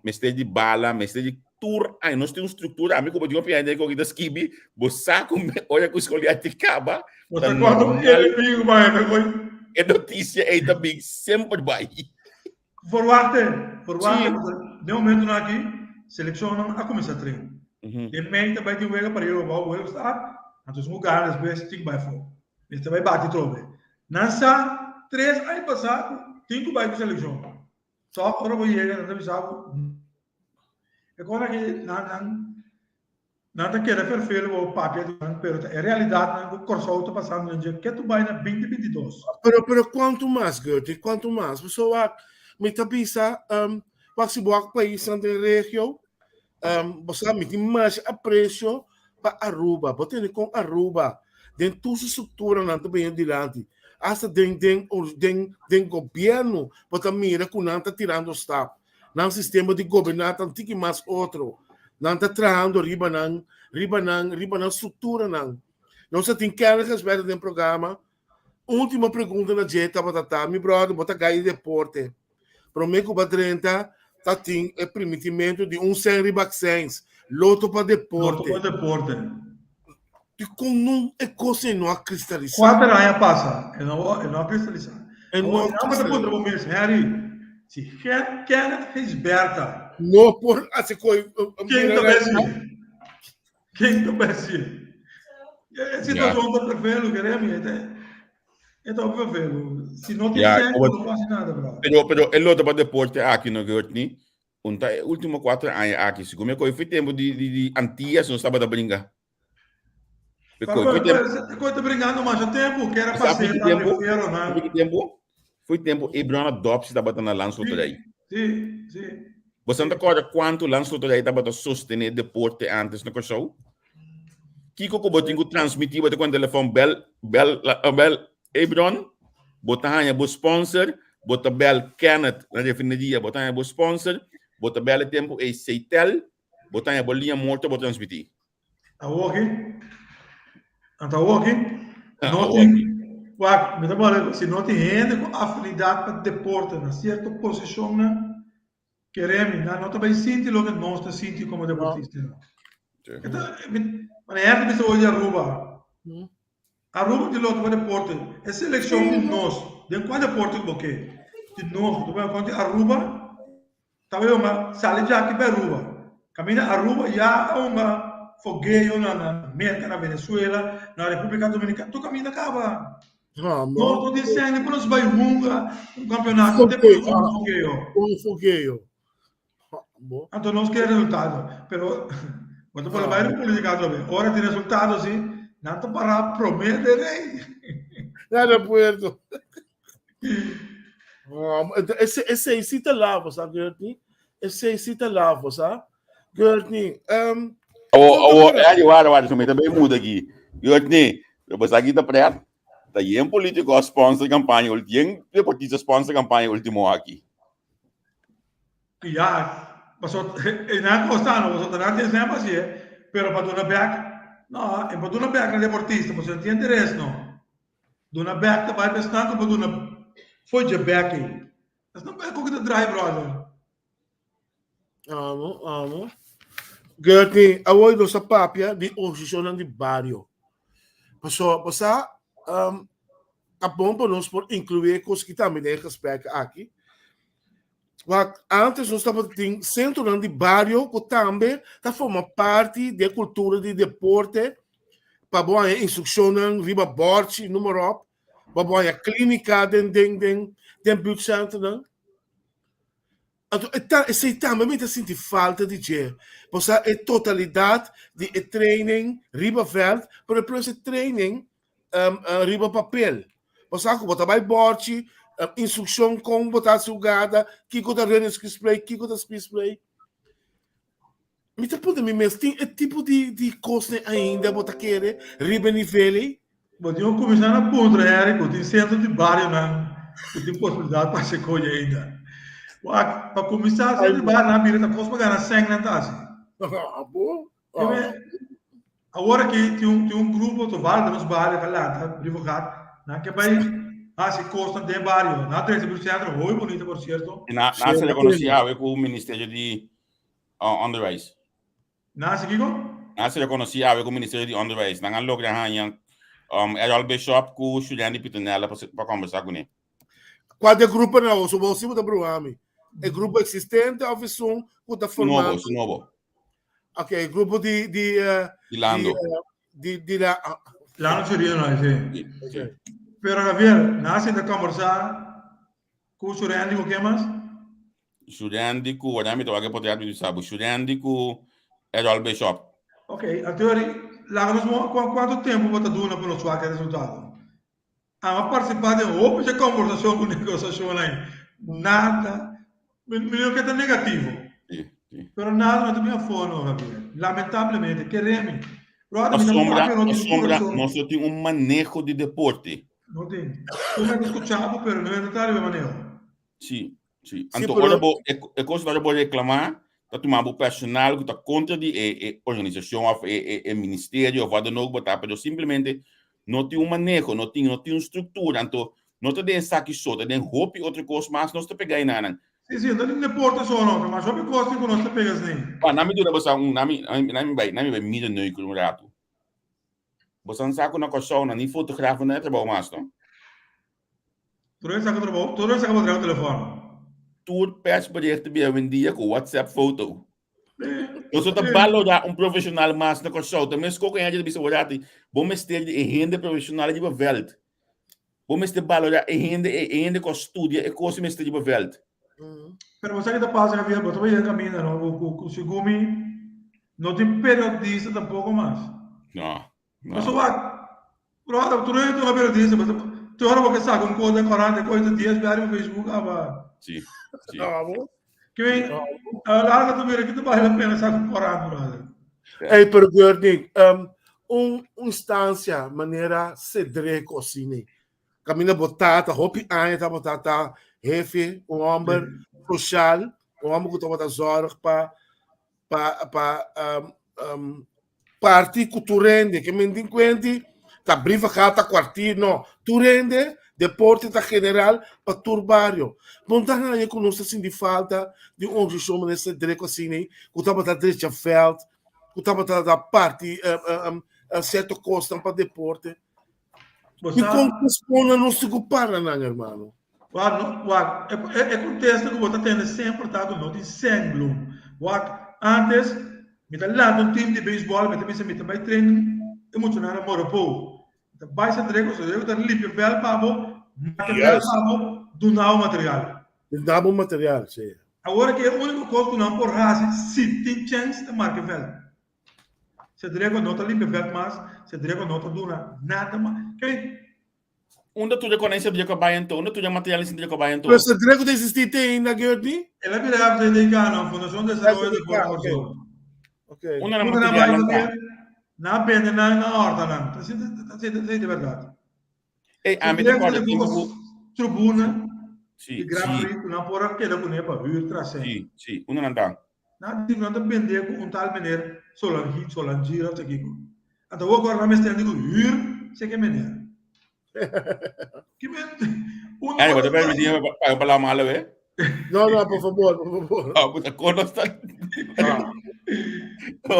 mester di bala, mester di tur aña. Nos tin un struktura, ami ku bo tin un opinia den ku ta skibi, bo sa ku ora ku skol ya te kaba, Bo ta ta kòrda un normal enemigu bai me koy. e notisia ei ta bin semper bai. Verwachtte, verwachtte, Sí. pasobra den momentonan aki selekshonnan a kuminsá train. Den mei ta bai tin wega pa riba abou Willemstad, anto esun ku gana despues tin ku bai afó. Mester bai bati trobe. Nan sa tres aña pasá ku tin ku bai ku selekshon. Tòg ora bo yega nan ta bisa bo e kos aki nan nan Nan ta keda ferfelu bo papia di nan, pero ta e realidatnan ku Kòrsou ta pasando den dje ketu bai na binti 22. Pero pero kuantu mas Gertie, kuantu mas? Pasobra wak mi ta bisa wak si bo wak paisnan den regio bo sa mi tin masha apresio pa Aruba, bo tende kon Aruba den tur su strukturanan ta bini dilanti, asta den den den den gobièrnu bo ta mira ku nan ta tirando stap. Nan sistema di goberná ta un tiki mas otro. Nan ta trahando riba nan, riba nan, riba nan strukturanan. Nos a tin Kenneth Gesberto den programa. Último pregunta na dje tabata ta, mi bròder, bo ta gai di deporte. Promé ku bo a drenta ta tin e primitimentu di un sèn riba aksèns, loto pa Loto deporte. pa deporte. Dikon no e kos ei no a kristalisá? Kuater aña pasa, e no e no a kristalisá. E no Awor, a nan bo ta puntra kristalisá. bo mes, Henry, si Kenneth Gijsbertha. No por hasi koi Ken bira ta realidad. besi? Ken ta besi? E situashon ta fervelu, kere mi, e ta e ta hopi fervelu. Si no tin Ya, sèn, como bo no por hasi nada, brother. pero pero e loto pa deporte aki no Gertney. Un ta e último 4 aña aki, segun mi koe foi tempo di di di Antillas nos tabata bringa. Mi koe foi tempo. Koe ta bringando masha tempo, que era Sa pa foi ki ser tempo? prefiero, na. Foi ki tempo? Foi tempo e Brana Dobbs tabata na Landsloterij. Sí, sí. Boso no ta kòrda kuantu Landsloterij tabata sostené deporte antes na Kòrsou? Kiko ku bo tin ku transmití, bo ta kuen telefòn bèl bèl bèl Ebron, bo ta haña bo sponsor, bo ta bèl Kenneth na refineria, bo ta haña bo sponsor, bo ta bèl e tempu ei Seitel, bo ta haña bo liña morto, bo transmití. Awoki, anto awoki, no tin, wak, mi ta bala, si no tin hende ku afinidat pa deporte na sierto posishonnan, Kere mi, nan no ta bai sinti loke nos ta sinti komo deportistanan. E ta, mi, manera ta bisa hoy di Aruba. Aruba tin loke pa deporte. E selekshon di nos, den kua deporte ku bo ke, di nos, ku ta bai kontra Aruba, ta bai hunga sali djaki pa Aruba. Kaminda Aruba ya a hunga fogeo na na Merka, na Venezuela, na Republika Dominikana, tur kaminda kaba. Ah, Nos no. no tin sende pa nos bai hunga un campeonato te pa nos hunga un fogeo. Un fogeo. Ah, bo. Anto nos ke resultado. Pero bo ta por bai Ah. politica atrobe. Ora tin resultado si, nan ta para prome de rey. Na aeropuerto. Ah, ese, ese sí ta lavo, sa, Gertney? Ese sí ta lavo, sa? Gertney, um, Awo, awo, eh, wara, wara, so mi ta bay muda aki. Gertney, pero basta aki ta pret. Ta yen politico a sponsor campaña, yen deportista sponsor campaña ultimo aki. Ja, paso e na costa no, paso na tin sempre así, pero pa duna bek, no, e pa duna bek na deportista, paso tin interes no. Duna bek ta bai pa esnan ku pa duna fo'i dje bek ei. Esnan bek ku ta draai brother. Amo, amo. Gertney, awor nos a papia di organisashonnan di bario. Paso, pasá, um, ta bon pa nos por inkluí e kos ki tambe den e gesprek aki. Wak, antes nos tabata tin sentronan di bario ku tambe ta forma parti di e kultura di deporte pa bo haña instrukshonnan riba bòrchi, noem maar op, pa bo haña klínika den den den den buurtcenternan. Anto e ta esei tambe mi ta sinti falta di dje, pasobra e totalidat di e training riba vèlt, pero plus e training riba papel. Pasobra ku bo ta bai bòrchi, instrukshon kon bo ta hasi hugada, kiko ta running squeeze play, kiko ta squeeze play. Mi ta puntra mi mes, tin e tipo di di kosnan ainda bo ta kere riba e nivel ei? Bo tin ku kuminsá na puntra Eric ku tin sentro di barionan ku tin posibilidat pa hasi koyo ainda. Wak, pa kuminsá sentro di barionan a bira ta kos pa gana sèn nan ta hasi. Abo? Awor aki tin un tin un grupo toval den nos bario ka lanta Brievengat, nan ke bai hasi kosnan den bario. Nan a trese bir sentro hopi bunita por sierto. Na nan a rekonosí awe ku Ministerio di Onderwijs. Nan hasi kiko? Nan a ser rekonosí awe ku Ministerio di Onderwijs. Nan a logra haña um, Errol Bishop ku Shurendi Pitonella pa, pa kombersá kuné. Kua di e gruponan awor? So bo si bo ta bruha mi. E grupo eksistente òf esun ku ta Su nobo, formando? su nobo. Ok, e grupo di di eh, Di Lando. di, eh, di, di la ah, Lando Chirino, no, sí. Sí, sí. Pero Javier, nan a sinta kombersá ku Shurendi ku ken mas? Shurendi ku, wak mi ta wak e potret mi bisa bo. Shurendi ku Errol Bishop. Ok, anto laga nos mo kuantu tempu bo ta duna pa nos wak e resultado? Amo a partisipá den hopi dje kombersashon ku negosiashon ei. Nada, mi no ke ta negativo, pero nada no ta bin afó no, Javier. Lamentablemente, kere mi. Brother, mi ta Pasobra, papia no tin pasobra kurason. nos no tin un maneho di deporte. No tin. Tur hende skucha bo, pero no hende ta riba e maneho. Sí, sí. Sí, Anto pero ora bo, e, e kos ora bo reklamá, ta tuma bo personal ku ta kontra di e, e organisashon òf e, e, e ministerio òf wat dan ook bo ta, pero simplemente no tin un maneho, no tin, no tin un struktura. Anto no ta den esaki so, ta den hopi otro kos mas nos ta pega enanan. Sí, sí, no tin deporte so no, ta mas hopi kos tin ku nos ta pega esei. Pa, nami duna boso un, nami, nami, nami bai, nami bai mira neuker un ratu. Boso sa ku na Kòrsou nan ni fotografonan e trabou mas no. Tur hende sa ku trabou, tur hende sa ku bo trabou telefòn. Tur persbericht ta bira awendia ku WhatsApp foto. Nos no ta balorá un profeshonal mas na Kòrsou. Ta mes koko hende ta bisa bo rati, bo mester di e hende profeshonal riba vèlt. Bo mester balorá e hende, e hende ku a studia e kos mester riba vèlt. Pero bo sa ki ta pasa, Javier, bo ta bai den kaminda, no? Ku, ku, ku segun mi, no tin periodista tampoko mas. No, no. Pasobra wak, brother, tur hende ta periodista, bo ta, tur ora bo ke saka un kos den korant, e kos ta dies bia riba Facebook, aba. Si, si. No, bo. Ke men, a la larga ta mira ki ta bale la pena saka un korant, brother. Ey, pero Gurney, um, un instancia manera Cedric Osini, Caminda bo tata hopi aña tabata ta hefe, un homber social, un homber cu tabata zorg pa pa pa um, um, parti cu tur hende. Ke men tin cuenti ta Brievengat ta kwartier, no. Tur hende, deporte ta general pa tur bario. Bon ta haña cu nos ta sinti falta di un organisacion manera Cedreco asina ei, cu tabata drecha veld, cu tabata da parti um, um, cierto cosnan pa deporte. Bo I sa, kon respond na nos ku para nan, hermano? Wak, no, wak, e, e, e kontesta ku bo ta tende semper ta ku no tin sèn, Bloem. Wak, antes, mi ta lanta un tim di beisbòl, mi ta bisa mi ta bai train e muchanan na Moropo. Mi ta bai Sandré ku Sandré ku ta limpia vèlt pa bo, maka vèlt Yes. pa bo, duna bo material. Duna bo material, sí. Awor ke e úniko kos ku nan por hasi si tin chèns ta marka vèlt. Cedreco no ta limpia veld mas, Cedreco no ta duna nada mas. Kijk. Unda tur e konen Cedreco a bai anto? Unda tur e material di Cedreco a bai anto? Pero Cedreco ta existi te ainda, Gertney? El a bira FDDK, no, Fundacion Desaroyo FDDK, Deporte ok. Kòrsou. Ok. Unda nan Unda nan bai materialnan ta? tambe? Nan a bende nan na hortanan. Ta asina, ta asina, ta asina di bèrdat. Ey, ami ta Cedreco kòrda ta tempu poko ku tribuna Sí, di Grand sí. Prix ku nan por a keda kuné pa hür tras sèn. Sí, sí. Unda nan ta? Nan di nan ta bendé ku un tal meneer Solangi, Solangira of kiko. Anto awor ku nan mester di ku hür seke meneer. Ki men un Ay, bo ta permití mi paga palabra malo, eh? No, no, por favor, por favor. Oh, puta, kono sta. Ah. No,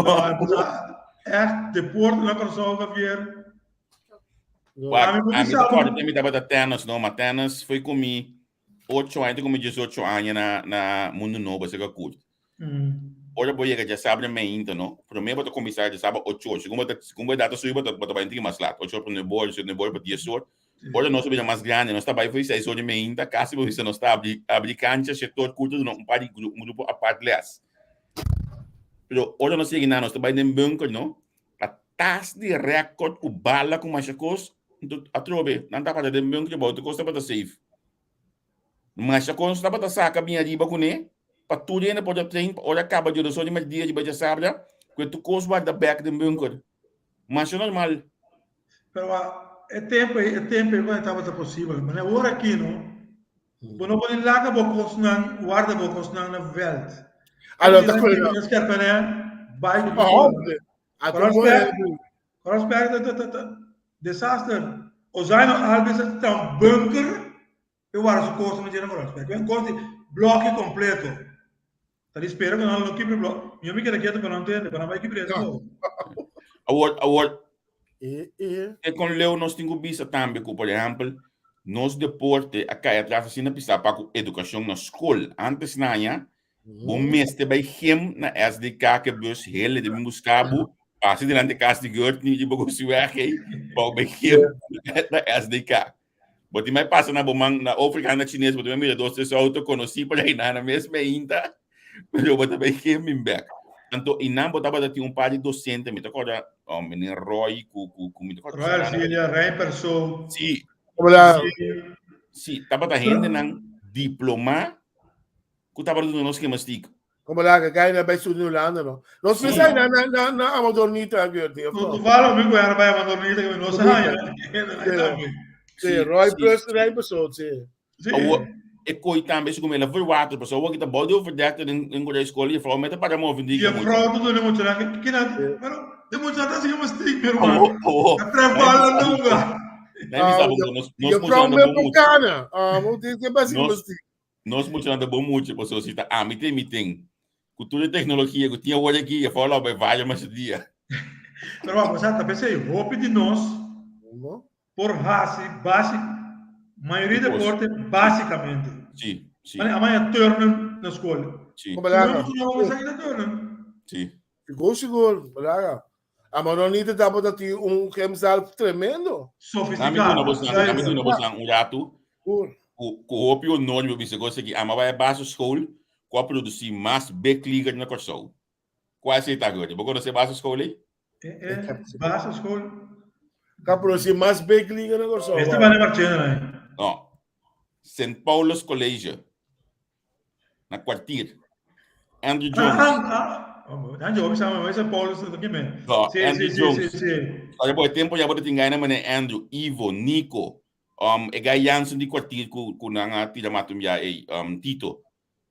echt deporte na Kòrsou, Javier. Wak, Ami por ami bisa ta kòrda te mi tabata tennis, no, ma tennis foi ku mi ocho aña te ku mi diesocho aña na na Mundu Nobo esei ka kurt. Ora bo yega djasabra meinta no, promé bo ta kuminsá djasabra ocho or, segun bo ta segun bo edat ta subi bo ta bo ta bai un tiki mas lat, ocho or pa nuebe or, nuebe or pa dies or. Ora nos a bira mas grandi nos ta bai for seis or di meinta kasi bo bisa nos ta abri abri kancha shete or kurto duna un par di gru un grupo apart lès. Pero ora nos yega nan nos ta bai den bunker no, A tas di record ku bala ku masha kos, nto atrobe nan tabata den bunker bou tur kos tabata safe. Masha kos tabata saka bin ariba kuné pa tur hende por a train pa ora kaba diodoso di merdia riba djasabra ku e tur kos warda bek den bunker. Masha normal. Pero e tempo ei, e tempo ei cuando tabata posibel, ma awor aki no, bo no por ni laga bo cosnan, warda bo cosnan na veld. Alo, ta cuela. Nos kier pone bai cu Oh, a tu Corosberg, Corosberg ta ta ta disaster. Ozaino Alves ta un bunker e warda su cosnan dje na Corosberg. Un cos di bloki completo. Ta di spera cu nan lo kibra blok. Mi mi keda keto pa nan tende, pa nan bai kibra eso. Awor, awor, E, e. e con leu nos tin cu bisa tambe cu, por ehempel, nos deporte a cay atras asina pisa pa cu educacion na scol. Antes naña, bo mester bay gym na SDK ke bus hele de bin busca bo, pasa delante cas di Gertney y bo gosi weg ey, pa bo bay gym na SDK. Bo tin mai pasa na bo man na overkant na Chines, bo tin mai mira dos tres auto conocí por ahí na mes meinta, pero bo ta bay geen bin bek. Anto inan bo tabata tin un par di docente, mi ta acorda, oh, meneer Roy cu cu cu mi ta acorda Roy Arcilia, Rey Perso. Sí. Hola. Sí, tabata hendenan diploma ku tabata duna nos gimnastiek. Como la que cae na bij Suriname Holanda no. Nos Sí. pensai na na na na Amadornita gebeurt of No, no? toevallig mi era bij Amadornita que no sa. Sí, Sí, Roy sí. Plus Rey persoon, sí. Sí. Awor, e koi tambe su kumela verwater, paso awor kita bouw de overdekte den den de school, juffrouw met para move die Je vrouw doet er moet raken. Kina, pero de moet dat is gymnastiek, meu irmão. Awor, awor. A trabalho nunca. Nee, mi sabe, nos nos Je moet vrouw aan de met boom. Bocana. Ah, moet dit is best Nos- gymnastiek. Nos muchanan ta bon mucha, pasobra si ta ami ta e mi tin. Ku tur e teknologia ku tin awor aki, e foul bai vaya mas dia. Pero vamos a pensei, hopi di nos No? por hasi basic, mayoria Di kos. deporte basicamente. Sí, sí, Mane amaya turnen na skol. sí, Como Si no la nos no vamos a ir a turnen. sí. Sigur, sigur, balaga. Amadornita tabata tin un gymzaal tremendo. Nami duna Sofisticado. bosnan, nami duna bosnan un ratu Sigur. ku ku hopi honor mi bisa kos aki. Ama bai basisschool. ku a produsí mas big leaguer na Kòrsou. Kua esei ta, Gertie? Bo konosé basisschool ei? E basisschool. Ku a produsí mas big leaguer na Kòrsou. Esta banda Marchena ei. No. Sint Paulus College. Na Kwartier. Andrew Jones. Ah, ah, ah. Yo bisa me Sint Paulus ta ke me. No, Sí, Andrew sí, sí, Jones. sí, sí. Ora bo e tempo ya bo ta tin gaina mane Andrew, Ivo, Nico, e guy Jansen di Kwartier ku nan a tira mata un bia ei, Tito.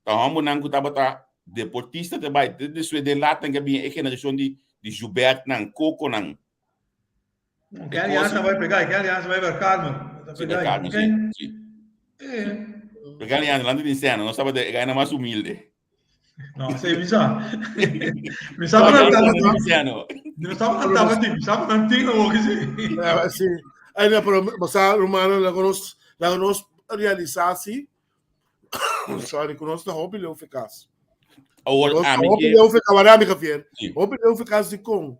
Ta hombernan ku tabata deportista te bai te despues den laat nan ke bin e generashon di di Joubertnan, Coconan. Ke aliansa bai pega, ke aliansa bai ber Carmen. Si, ber Carmen, si, si. Pero ke aliansa nan tin sena, nos tabata e gainan mas humilde. No, sei mi sa. Mi sa ku nan tabata. Mi sa ku nan tabatin, mi sa ku nan tin awor ki si. Si. Ay, no, pero bo sa, rumannan, laga nos, laga nos realisá si Sorry, ku nos ta hopi leu fekas. Awor, Nos ta ami hopi ke leu fekas, wara mi Javier. Sí. Hopi leu fekas di kon.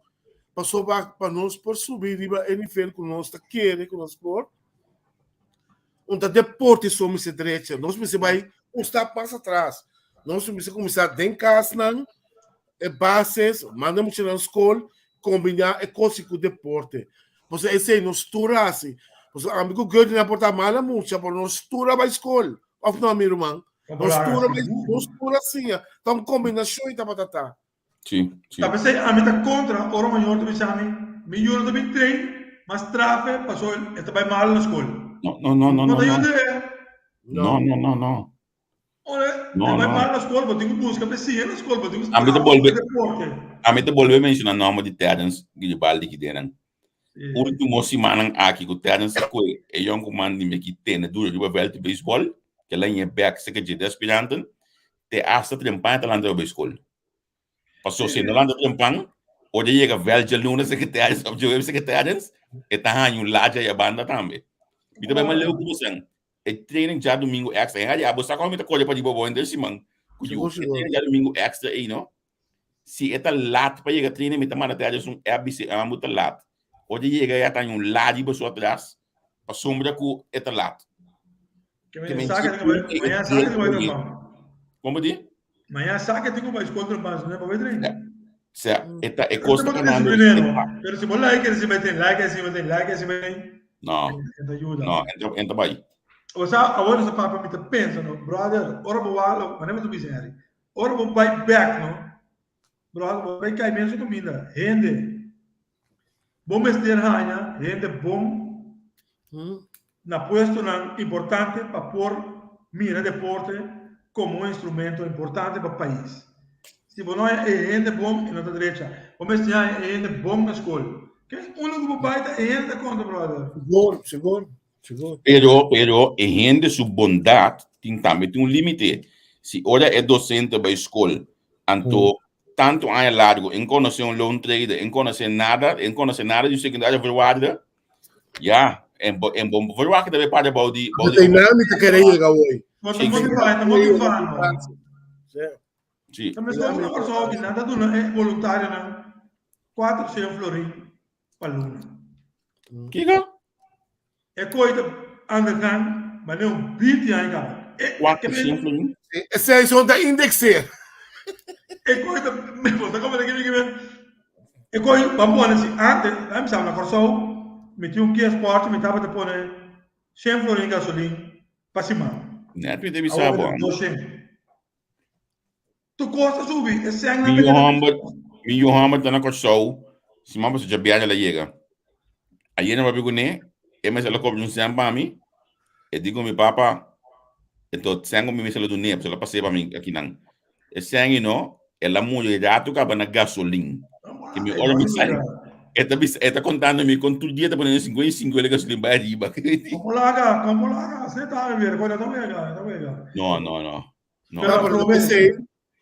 Pasobra pa nos por subi riba e nivel ku nos ta kere ku nos por, un ta deporte so mester drecha. Nos mester bai un stap mas atras. Nos mester kuminsá den kasnan, e bases, manda muchanan skol, kombiná e kos ku deporte. Pasobra esei nos tur a hasi. Pasobra ami ku Gertie nan por ta mala mucha, pero nos tur a bai skol. Òf no, mi ruman? Nos tur a bai, nos tur a siña. Ta un kombinashon i tabata ta. Sí, sí. Ta p'esei ami ta kontra ora mayor ta bisa mi, mi yu no ta bin train, mas trafe pasobra e ta bai malo na skol. No, no, no, no, No ta no. yuda e. No, no, no, no. Ora, No, e bai no. mal na skol, bo tin ku buska pa e siña na skol, bo tin ku Ami ta traha bolbe, deporte. ami ta bolbe menciona nomber di Terence Giribaldi ki den nan. Sí. Ultimo simannan aki ku Terence a kue e yonkuman di mi ki tene duro riba veld di beisbol, ke la ñe bek seke dje de aspiranten, te hasta trempan e ta lanta riba beiskol. Paso si no lanta trempan, ora e yega veld djaluna seke Terence of djaweps seke Terence, e ta haña un laja ya banda tambe. Mi ta bai mas leu ku bosan. E training djadumingu extra. Henry, abo sa kon mi ta kore pa riba bo henter siman ku yu. Sigur, E sigur. training djadumingu extra ei, no? Si e ta lat pa yega training, mi ta manda Terry un app bis'é, Ambu ta lat. Ora e yega ya ta haña un la riba su atras, pasobra ku e ta lat. Ke Ke mañana men sa ke si tin ku bai, un e mañana sa ke tin ku bai del trempan. Kon bo di? Mañana sa ke tin ku bai skol trempan, si no e pa bai train. Ya. Sea, e ta e Pero kos te ta bo ta kanando disciplina, e no? pa. Pero si bo like e si bai train, like e si bai train, like e si bai train. No, E ta yuda. no, e ta bai. O sa, awor nos a papia mi ta pensa no, brother, ora bo wak lo, manera bo ta bisa Henry, ora bo bai bek no, brother, bo bai kai mesun kaminda, hende, bo mester haña hende bon na puestonan importante pa por mira deporte komo un instrumento importante pa pais. Si bo no haña e hende bon, e no ta drecha. Bo mester haña e hende bon na skol. Ke unda ku bo bai ta e hende ta konta, brother. Sigur, sigur, sigur. Pero, pero e hende su bondat tin tambe tin un limite. Si ora e docente bai skol, anto tantu aña largo en konosé un loan trader, en konosé nada, en konosé nada di un secundario voorwaarde, ya, en bo, en bo verwacht tambe para bou di, bou di. Te nada mi ta kere yega hoy. No ta motivá, ta motivá, no. Sí. Sí. Ta meskos ku na Kòrsou ki nan ta duna e voluntarionan 400 florin pa luna. Kiko? E koi ta anda gang manera un 20 aña kaba. E, 400 florin? Esei son ta indexeer. E koi ta, bo ta komprende kico mi ke E koi ban pone si antes, a mi sa na Kòrsou mi tin un Kia Sportage mi tabata pone 100 florin gasolin pa siman. Net mi ta bisa Awor bo. ta 200. Tu kos ta subi, e sèn nan Mi ta yu keda hòmber, mi yu hòmber ta na Kòrsou, siman pasá djabièrnè el a yega. Ayer mi papia kuné, e mester a kobra un sèn pa mi, e di ku mi papa, enton sèn ku mi mester a dun'é, pasobra el a pas'é pa mi akinan. E sèn ei no, el a muri ratu kaba na gasolin. Ke mi ora mi sali, e ta bisa, e ta kontando mi kon tur dia ta pone 55 el gasolin bai ariba. Kon laga, kon laga, se ta wega, kon ta wega, ta wega. No, no, no. No. Pero pero pensei,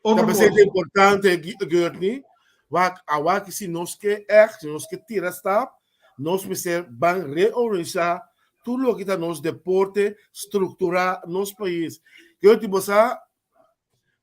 ta pensei ta importante, Gertney, wak awak si nos ke echt, si nos ke tira stap, nos mester ban reorganisa tur loke ta nos deporte, struktura nos pais. Gertney, bo sa,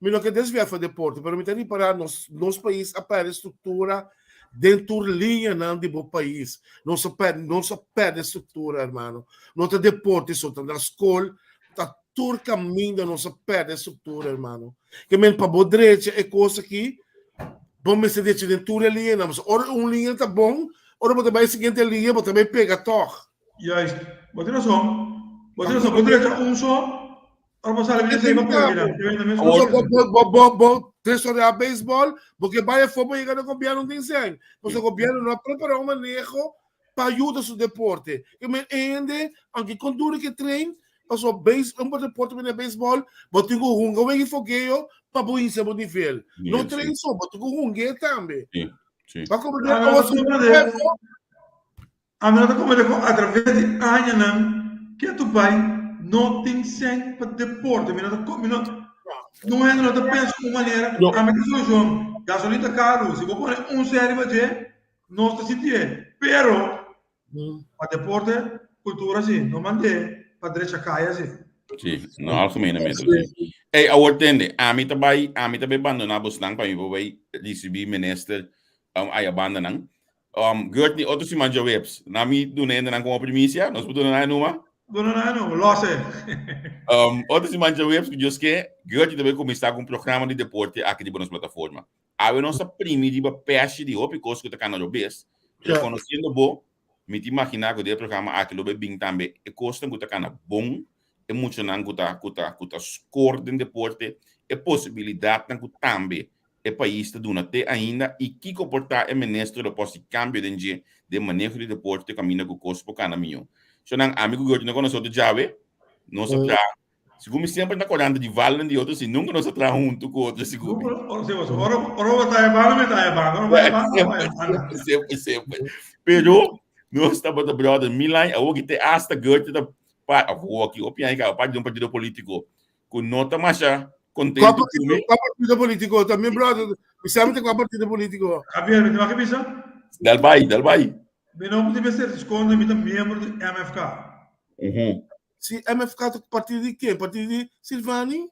mi no ke desvia for deporte, pero mi ta ripara nos, nos pais a perde struktura den tur liñanan di bo pais. Nos a perde, nos a perde struktura, hermano. No ta deporte so, ta na skol, ta. Tur kaminda nos a pèrdè struktura, hermano. Ke men pa bo drecha e kos aki, bo mester drecha den tur e liñanan. Pasobra ora un liña ta bon, ora bo ta bai e siguiente liña, bo ta bai pega tòg. Juist. Bo tin rason. Bo tin rason. Bo drecha un so, ora bo sali bini esei bo pega bira. Te wende mes kos. Bo, bo, bo, bo, bo tesoreá beisbòl, bo ke bai afó bo yega na gobièrnu tin sèn. Pasobra gobièrnu no a prepará un maneho pa yuda su deporte. Ke men hende, aunke kon duro ke train, pasobra beis, un deporte manera beisbòl, bo tin ku hunga wega i fogeo pa bo hisa bo nivel. No train so, bo tin ku hung'é tambe. Sí, sí. Bo a komprendé? Awor si bo Ami no ta komprendé ku atraves di añanan ketu bai no tin sèn pa deporte. Mi no ta mi no no hende no ta pensa un manera. Ami ta solushon gasolin ta karu si bo pone un sèn riba dje nos ta sintié pero pa deporte kultura si no mand'é pa drecha kaya si. Sí, no algemenamente. Sí. Ey, awor tende, ami ta bai, ami ta bai bandoná bosnan pa mi por bai risibí minister um, aya bandanan. Um, Gertney, otro siman djaweps, na mi duna hendenan como primisia, nos por duna nan e numa? Duna nan e numa, lose. Um, otro siman djaweps, ku Dios ke, Gertney ta bai kuminsá ku un programa di deporte aki riba nos plataforma. Awe nos a primi riba pèshi di hopi kos ku ta kana robes, pero konosiendo bo, mi ta imaginá ku den e programa aki lo bai bin tambe e kosnan ku ta kana bon, e muchanan ku ta ku ta ku ta skor den deporte, e posibilidatnan ku tambe e pais ta duna te ainda i kiko por ta e minister lo por hasi kambio den dje den maneho di deporte kaminda ku kos por kana mihó. Shonnan, ami ku Gertie no konosé otro djawe, nos a traha, segun mi semper ta koranta di valnan di otro si nunka nos a traha huntu ku otro segun mi. Ora bo ta e banda mi ta e banda, ora bo ta e banda mi ta e banda. Semper, semper. Pero nos tabata brother mil aña, awor ki te asta Gertie ta pa, awor ki hopi aña kaba, parti di un partido politico ku no ta masha contento ku mi. Kua partido politico? Ta mi brother, mi sabi ta kua partido politico. Javier, mi ta wak bisa? Dal bai, dal bai. Mi no debe ser skonde, mi ta miembro di MFK. Si MFK ta partido di ken? Partido di Silvani?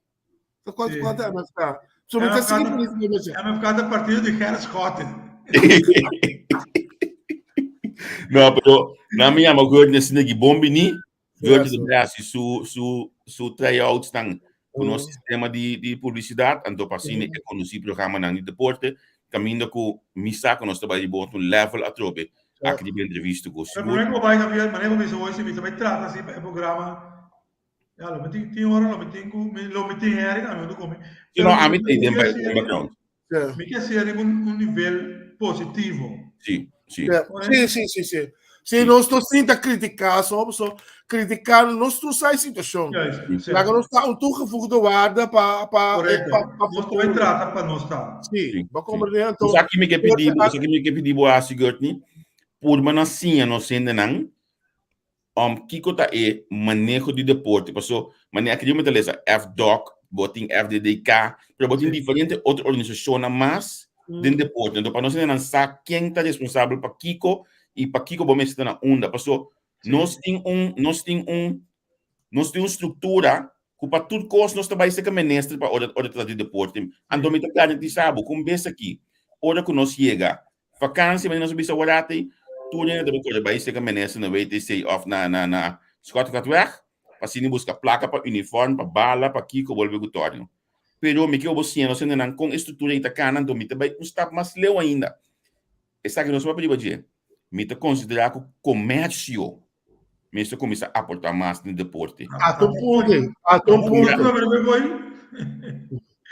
Ta kua kua ta MFK? So mi ta sigui política masha. MFK ta partido di Gerrit Schotten. No, pero na mi yama Gordon asina ki bon bini. George ta hasi su su su tryouts nan ku nos sistema di di publisidat, anto pa asina e kondusí programanan di deporte, kaminda ku mi sa ku nos ta bai riba otro level atrobe aki riba entrevista ku sigur. Pero promé ku bo bai Javier, manera ku mi bisa hoy si mi ta bai trata si pa e programa, ya lo mi tin tin ora lo mi tin ku lo mi tin heri tambe huntu ku mi. Si no, ami ta den background. Mi ke hasié riba un nivel positivo. Sí, sí. Sí, sí, sí, sí. Sí, nos no sinta kritiká so, so kritiká nos tur sa e situashon. Laga nos ta un toegevoegde waarde pa pa Correcto. pa pa Nos ta bai trata pa nos ta. Sí, bo komprendé anto. Sa ki mi ke pidi bo, sa ki mi ke pidi bo hasi Gertney, purba na siña nos hendenan Um kiko ta e maneho di deporte? Paso manera aki mi ta lesa FDOC, bo tin FDDK, pero bo tin diferente otro organisashonnan mas den deporte. Anto pa nos hendenan sa ken ta responsabel pa kiko i pa kiko bo mester ta na unda. Paso nos tin un nos tin un nos tin un struktura ku pa tur kos nos ta bai serka minister pa ora ora ta trata di deporte. Anto mi ta garantisa bo ku un bes aki ora ku nos yega Vakantie, wanneer nos a bisa warati, tur hende ta kore bai serka minister na WTC of na na na Schottegatweg, pa asina buska plaka pa uniform, pa bala, pa kiko, bolbe ku torno. Pero mi ke bo siña nos hendenan kon e struktura ei ta kana, anto mi ta bai un stap mas leu ainda. Esaki no ta papia riba dje. Mi ta konsiderá ku komersio mester kuminsá aportá mas den deporte. Ata un punto, ata un punto.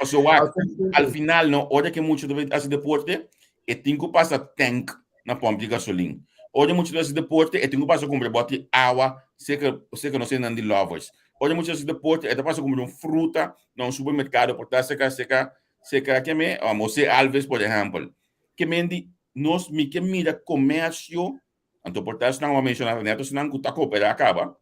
Pasobra wak, al final no, ora ku e mucha ta bai hasi deporte, e tin ku pasa tank na pòmp di gasolin. Ora e mucha ta hasi deporte, e tin ku pasa kumpra bòt di awa serka serka nos hendenan di Lovers. Ora e mucha ta hasi deporte, e ta pasa kumpra un fruta na un supermerkado por ta serka serka serka keme José Alves por ehèmpel. Ke men di nos mi ke mira komersio Anto por ta esnan ku a menshoná ta nèt esnan ku ta kooperá kaba,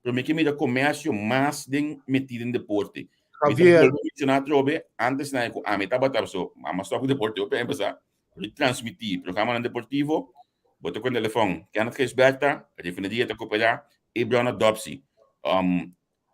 pero mi ke mira komersio mas den metí den deporte. Mi ta Javier. bolbe menshoná atrobe, antes nan ku ami tabata so, mama stòp ku deporte hopi aña pasá, pero di transmití programanan deportivo, bo ta ku e telefòn, Kenneth Gijsbertha, Refineria ta kooperá, Abraham Adoptie,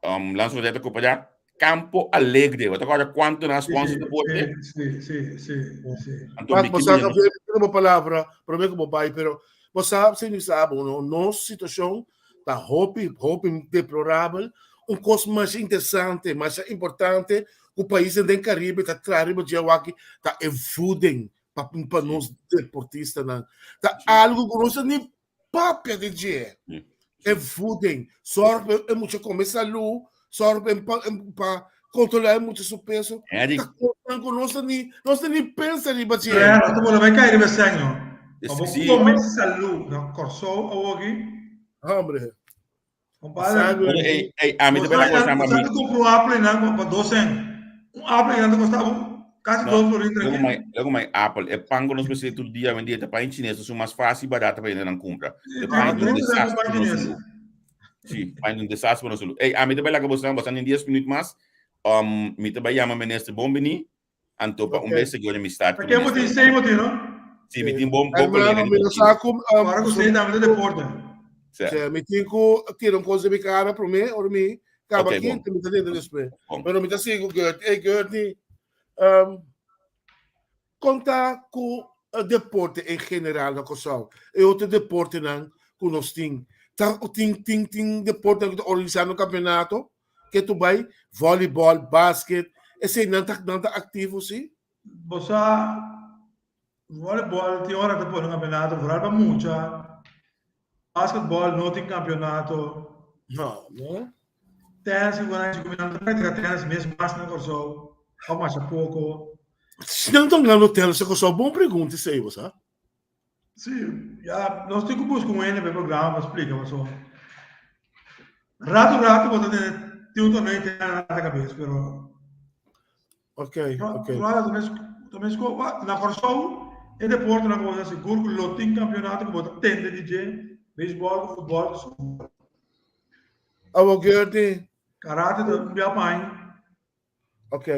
Lanza Rodea ta kooperá, Campo Alegre, bo ta kòrda kuantu nan a sponsor deporte? Sí, sí, sí, sí. Anto mi Bo ke sa, mira Javier, mi tene bo palabra promé ku bo bai, pero bo sa, si mi sa bo, no, nos situashon ta hopi, hopi deplorabel. Un kos masha interesante, masha importante ku paisnan den Karibe ta traha riba dje awaki ta e voeding pa pa nos deportistanan. Ta algu ku nos ni papia di dje. E voeding. Sòrg pa e mucha kome salú, sòrg pa pa kontrolá e mucha su peso. Ta kosnan ku nos ni nos ni pensa riba dje. Claro, ta bola bai kai riba esei no. Pa bo kome salú na Kòrsou awoki. Hombre. Compadre. Ey, ey, a mi te bela cosa, mami. Você comprou um Apple não, para 200. Um Apple não custava quase 2 florin tranquilo. Logo mai, logo mai Apple, e pan que nós precisa todo dia vender, e pan chinês, é mais fácil e barato para não compra. E pan é um desastre para nós. Sí, pan é um desastre para nós. Ey, a mi te bela que você, você tem 10 minutos mais. Um, mi te vai chamar ministro Bombini. Anto pa un bes seguro mi start. Pakia bo tin sei bo tin, no? Si, mi tin bon bon kolega. Mi no sa ku Ora ku sei tambe ta deporte. Si, mi tin ku tira un kos den mi kara promé, ora mi kaba aki, mi ta tende despues. Pero mi ta sigui ku Gert. Ey Gertney, kon ta ku deporte en general na Kòrsou? E otro deportenan ku nos tin. Ta tin tin tin deportenan ku ta organisando kampeonato? Ke tu bai volleyball, basket, esei nan ta nan ta aktivo si? Bo sa volleyball tin ora ta pone kampeonato vooral pa mucha, basketball no tin kampeonato. No, no. Tennis ku nan ku nan ta praktika tennis mes mas na Kòrsou òf masha poko. Si nan ta gana tennis na Kòrsou, bon pregunta esei bo sa. Sí, ya, nos tin ku buska un hende pa e programa pa splika paso. Rato rato bo ta tene tin un torneo interno na kabes, pero Ok, ok. Probablemente ta mes ta mes ko na Kòrsou e deportenan ku bo ta sigur ku lo tin kampionato ku bo ta tende di dje, beisbòl ku futbòl ku softbòl. Awor Gertie. Karate ta un bia pa aña. Ok.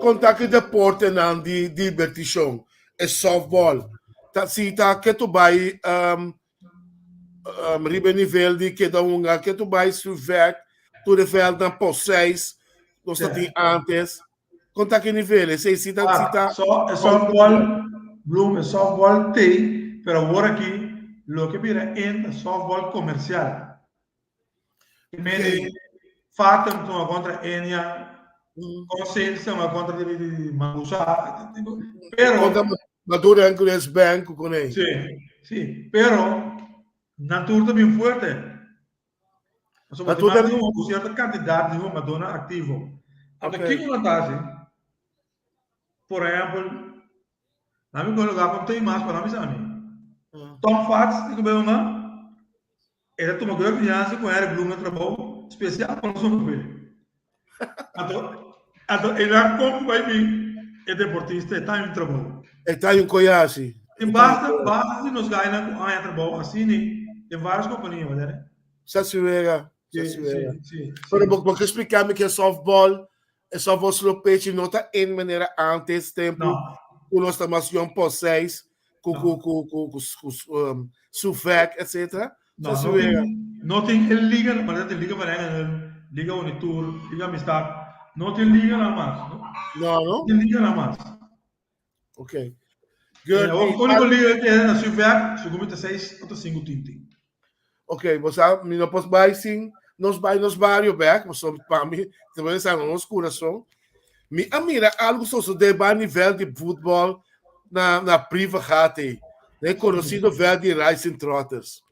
Konta ki deportenan di dibertishon, e softball, ta si ta ke tu bai um, um, riba e nivel di keda hunga, ke tu bai Suvek, tur e veldnan post 6, nos ta tin antes. Konta ki nivel, esei si ta, si ta. So, e softball, Bloem, e softball tei, pero awor aki loke bira in ta softball komersial. Mene Fatem tuma kontra Enia, Consales tuma kontra di di Magusa, pero Kontra Maduro en Grace Bank ku konei. Sí, sí, pero nan tur ta bin fuerte. Pasobra Nan tur ta tin un sierto kantidat di hungadónan aktivo. Anto Ok. kiko nan ta hasi? Por ehèmpel, nan mi koloká kon tin mas pa nan bisa mi. Tom Fats di ku bai hunga, E ta tuma grupo fiansa ku Henry Bloem na trabou spesial pa nos hunga. Anto, anto e nan kon ku bai bin e deportista e ta un trabou. E ta un koyasi. Tin basta, basta di nos gainan ku haña trabou asini den varios kompania, whatever. Sa si wega, sa si wega. Si, si, si. Pero bo bo ke splika mi ke softball, e softball slow pitch no ta en manera antes tempu No. ku nos ta mas yong pos seis ku No. ku ku ku ku ku um, Suvek etc. No, Sa si no wega. tin, no tin e liga, maar tin Liga Vereniging, Liga Unitour, Liga Amistad. No tin liga nan mas. No, No, no? tin liga nan mas. Ok. Eh, Good. o único liga que era na Suvek, segun mi ta seis o cinco team tin. Ok, bo sa, mi no pos bai sin nos bai nos barrio bek, pasobra pa mi, te voy a nos corazón. Mi a mira algo sosodé ba nivel di voetbal na na Privegate, na e conocido veld di Rising Trotters.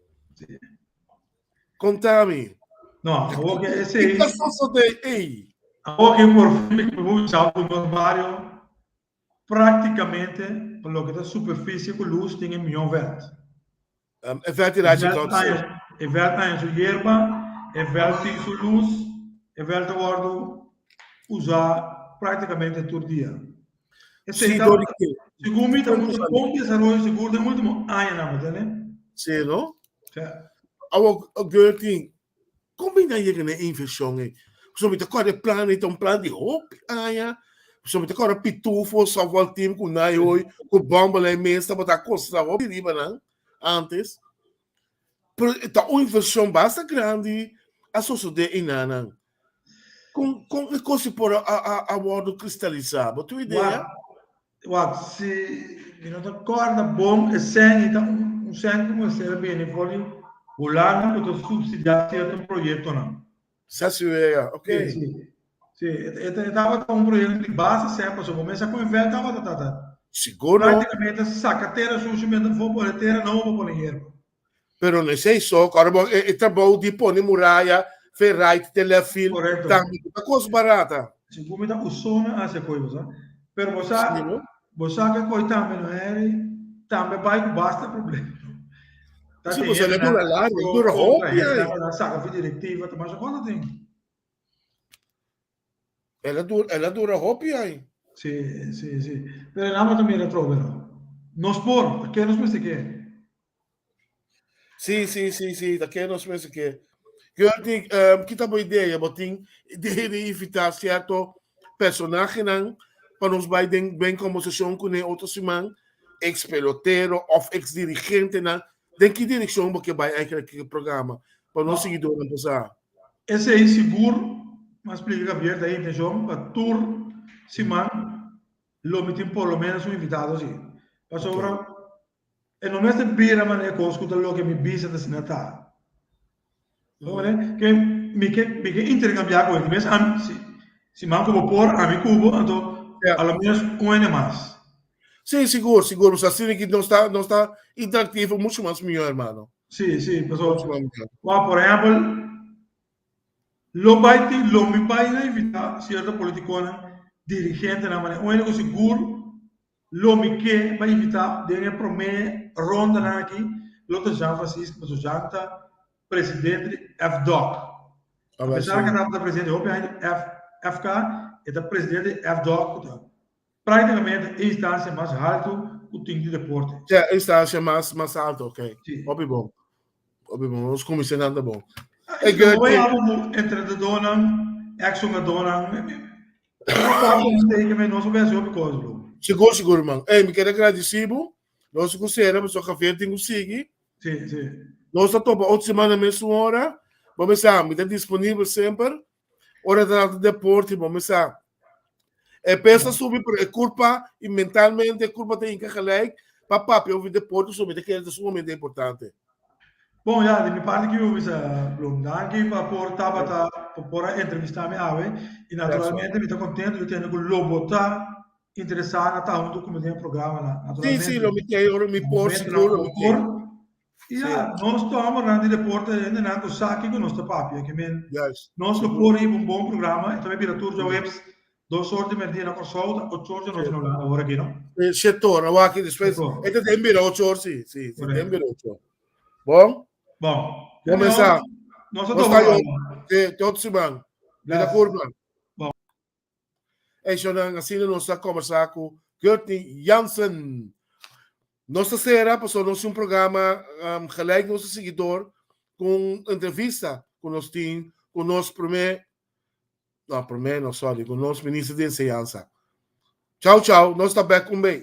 Contami. No, awor ke esei. Kiko a sosodé ei? Awor ke por fin mi por bisa ku nos bario Práktikamente pa loke ta superfisie ku lus tin e mihó vèlt. E vèlt di Rising Trotters. E vèlt haña su yerba, e vèlt tin su lus, e vèlt ta wòrdu usá práktikamente tur dia. Esei ta, segun mi, ta un bon desaroyo sigur den último añanan, bo tende? Sí, no? Sí. Awor, Gertie, Kon bini a yega na e invershon ei? Pasobra mi ta kòrda e plan ei ta un plan di hopi aña. Pasobra mi ta kòrda Pitufo, softball team ku Naihoy, ku Bumble ei mes tabata kosta hopi riba nan antes. Pero ta un invershon basta grandi a sosodé einanan. Kon kon e kos ei por a a a wòrdu kristalisá? Bo tin un idea? Wak, si mi no ta kòrda bon, e sèn ei ta un sèn ku mester a bini for di Hulanda ku ta supsidiá sierto proyektonan. Sesi wega, ok. Sí, sí. Sí, e e tabata un proyecto di base sèn pasobra bo mester ku e vèlt tabata tata. Sigur no. Práktikamente saka tera sushi mester for pone tera nobo pa pone yerba. Pero no esei so, kòrda bo e trabou di pone muraya, fe right te left field, Korekto. tambe no ta kos barata. Sigur mi ta usona hasi e koi bo sa. Pero bo sa, Sí no. bo sa ku e koi tambe no Harry, tambe bai ku basta problema. Ta Sí, tin pasobra e hendenan dura largu, e pro dura kontra, hopi hendenan ai. ku ta saka fi direktiva, ta masha kos ta tin. El a dura, el a dura hopi ai. Sí, sí, sí. Pero nan bo ta mira atrobe no. Nos por, ta ke nos mester ke. Sí, sí, sí, sí, ta ke nos mester ke. Gertie, um, kita bo idea? Bo tin idea di invita cierto personahenan pa nos bai den ben conversacion kuné otro siman? Ex pelotero of ex dirigentenan. Den ki direccion bo ke bai eigenlijk e programa? Pa nos seguidornan por sa. Esei sigur, m'a splika Javier, ta e intencion pa tur siman lo mi tin por lo menos un invitado así. Pasobra e no mester bira manera e cos cu ta loke mi bisa ta asina ta. Ke mi ke mi ke intercambia cu hende mes ami si siman cu bo por ami cu bo anto a lo menos un hende mas. Sí, sigur, sigur. Asina ki nos ta nos ta interactivo mucho mas mihor, hermano. Sí, sí, paso, wak, por ehempel, lo bai tin, lo mi bai na invitá sierto politikonan, dirigentenan, manera un hende ku sigur lo mi ke bai invitá den e promé rondanan aki, lo ta Jean Francisco, paso Jean ta presidente di FDOK. A pesar ku e tabata presidente hopi aña di FK, e ta presidente di FDOK ku ta Práktikamente e instansia mas haltu ku tin di deporte. Ja, e instansia mas mas haltu, ok. Sí. Hopi bon. Hopi bon. Nos kuminsá nan ta bon. E Mooi abo ku entrenadornan, ex hungadornan. Nos a hasi hopi kos, bro. Sigur, sigur, man. Ey, mi kere gradisí bo. Nos ku sera, pasobra Javier tin ku sigui. Sí, sí. Nos ta topa otro semana mesun ora. Bo mester, mi ta disponibel semper. Ora ta trata deporte, bo mester. E peso a subi, pero e curpa y mentalmente e curpa ta hinca gelijk pa papia over deporte, so mi ta kere ta sumamente importante. Bon, ya, di mi parti ki mi bisa, Bloem, danki pa por tabata, pa por a entrevista mi awe, y naturalmente mi ta contento di tende cu lo bo ta interesa na ta hunto cu mi den e programa nan, Sí, naturalmente. sí, lo mi tei ora mi por, Momento sigur lo nan mi bo tei. por. Ya, nos ta hombernan di deporte, hendenan ku sa kiko nos ta papia. Ke men, Juist. nos lo por hiba un bon programa. E ta bay bira tur djaweps, dos or di merdia na Kòrsou, ta ocho or di anochi na Hulanda awor aki, no? Eh, shete or, awor aki despues. Shete or. E ta den bira ocho or, si, si, si, den Correcto. bira ocho or. Bon? Bon. Bon mesa. Nos ta Nos topa ta yo. programa. Te, te otro siman. Bida Bless. kurpa. Bon. Eishonan, asina nos ta kombersá ku Gertney Jansen. Nos ta sera pasobra nos tin un programa gelijk nos ta sigui dor ku un entrevista ku nos tin ku nos promé, no promé no sorry, ku nos minister di enseñansa. Chau chau, nos ta bèk un bei.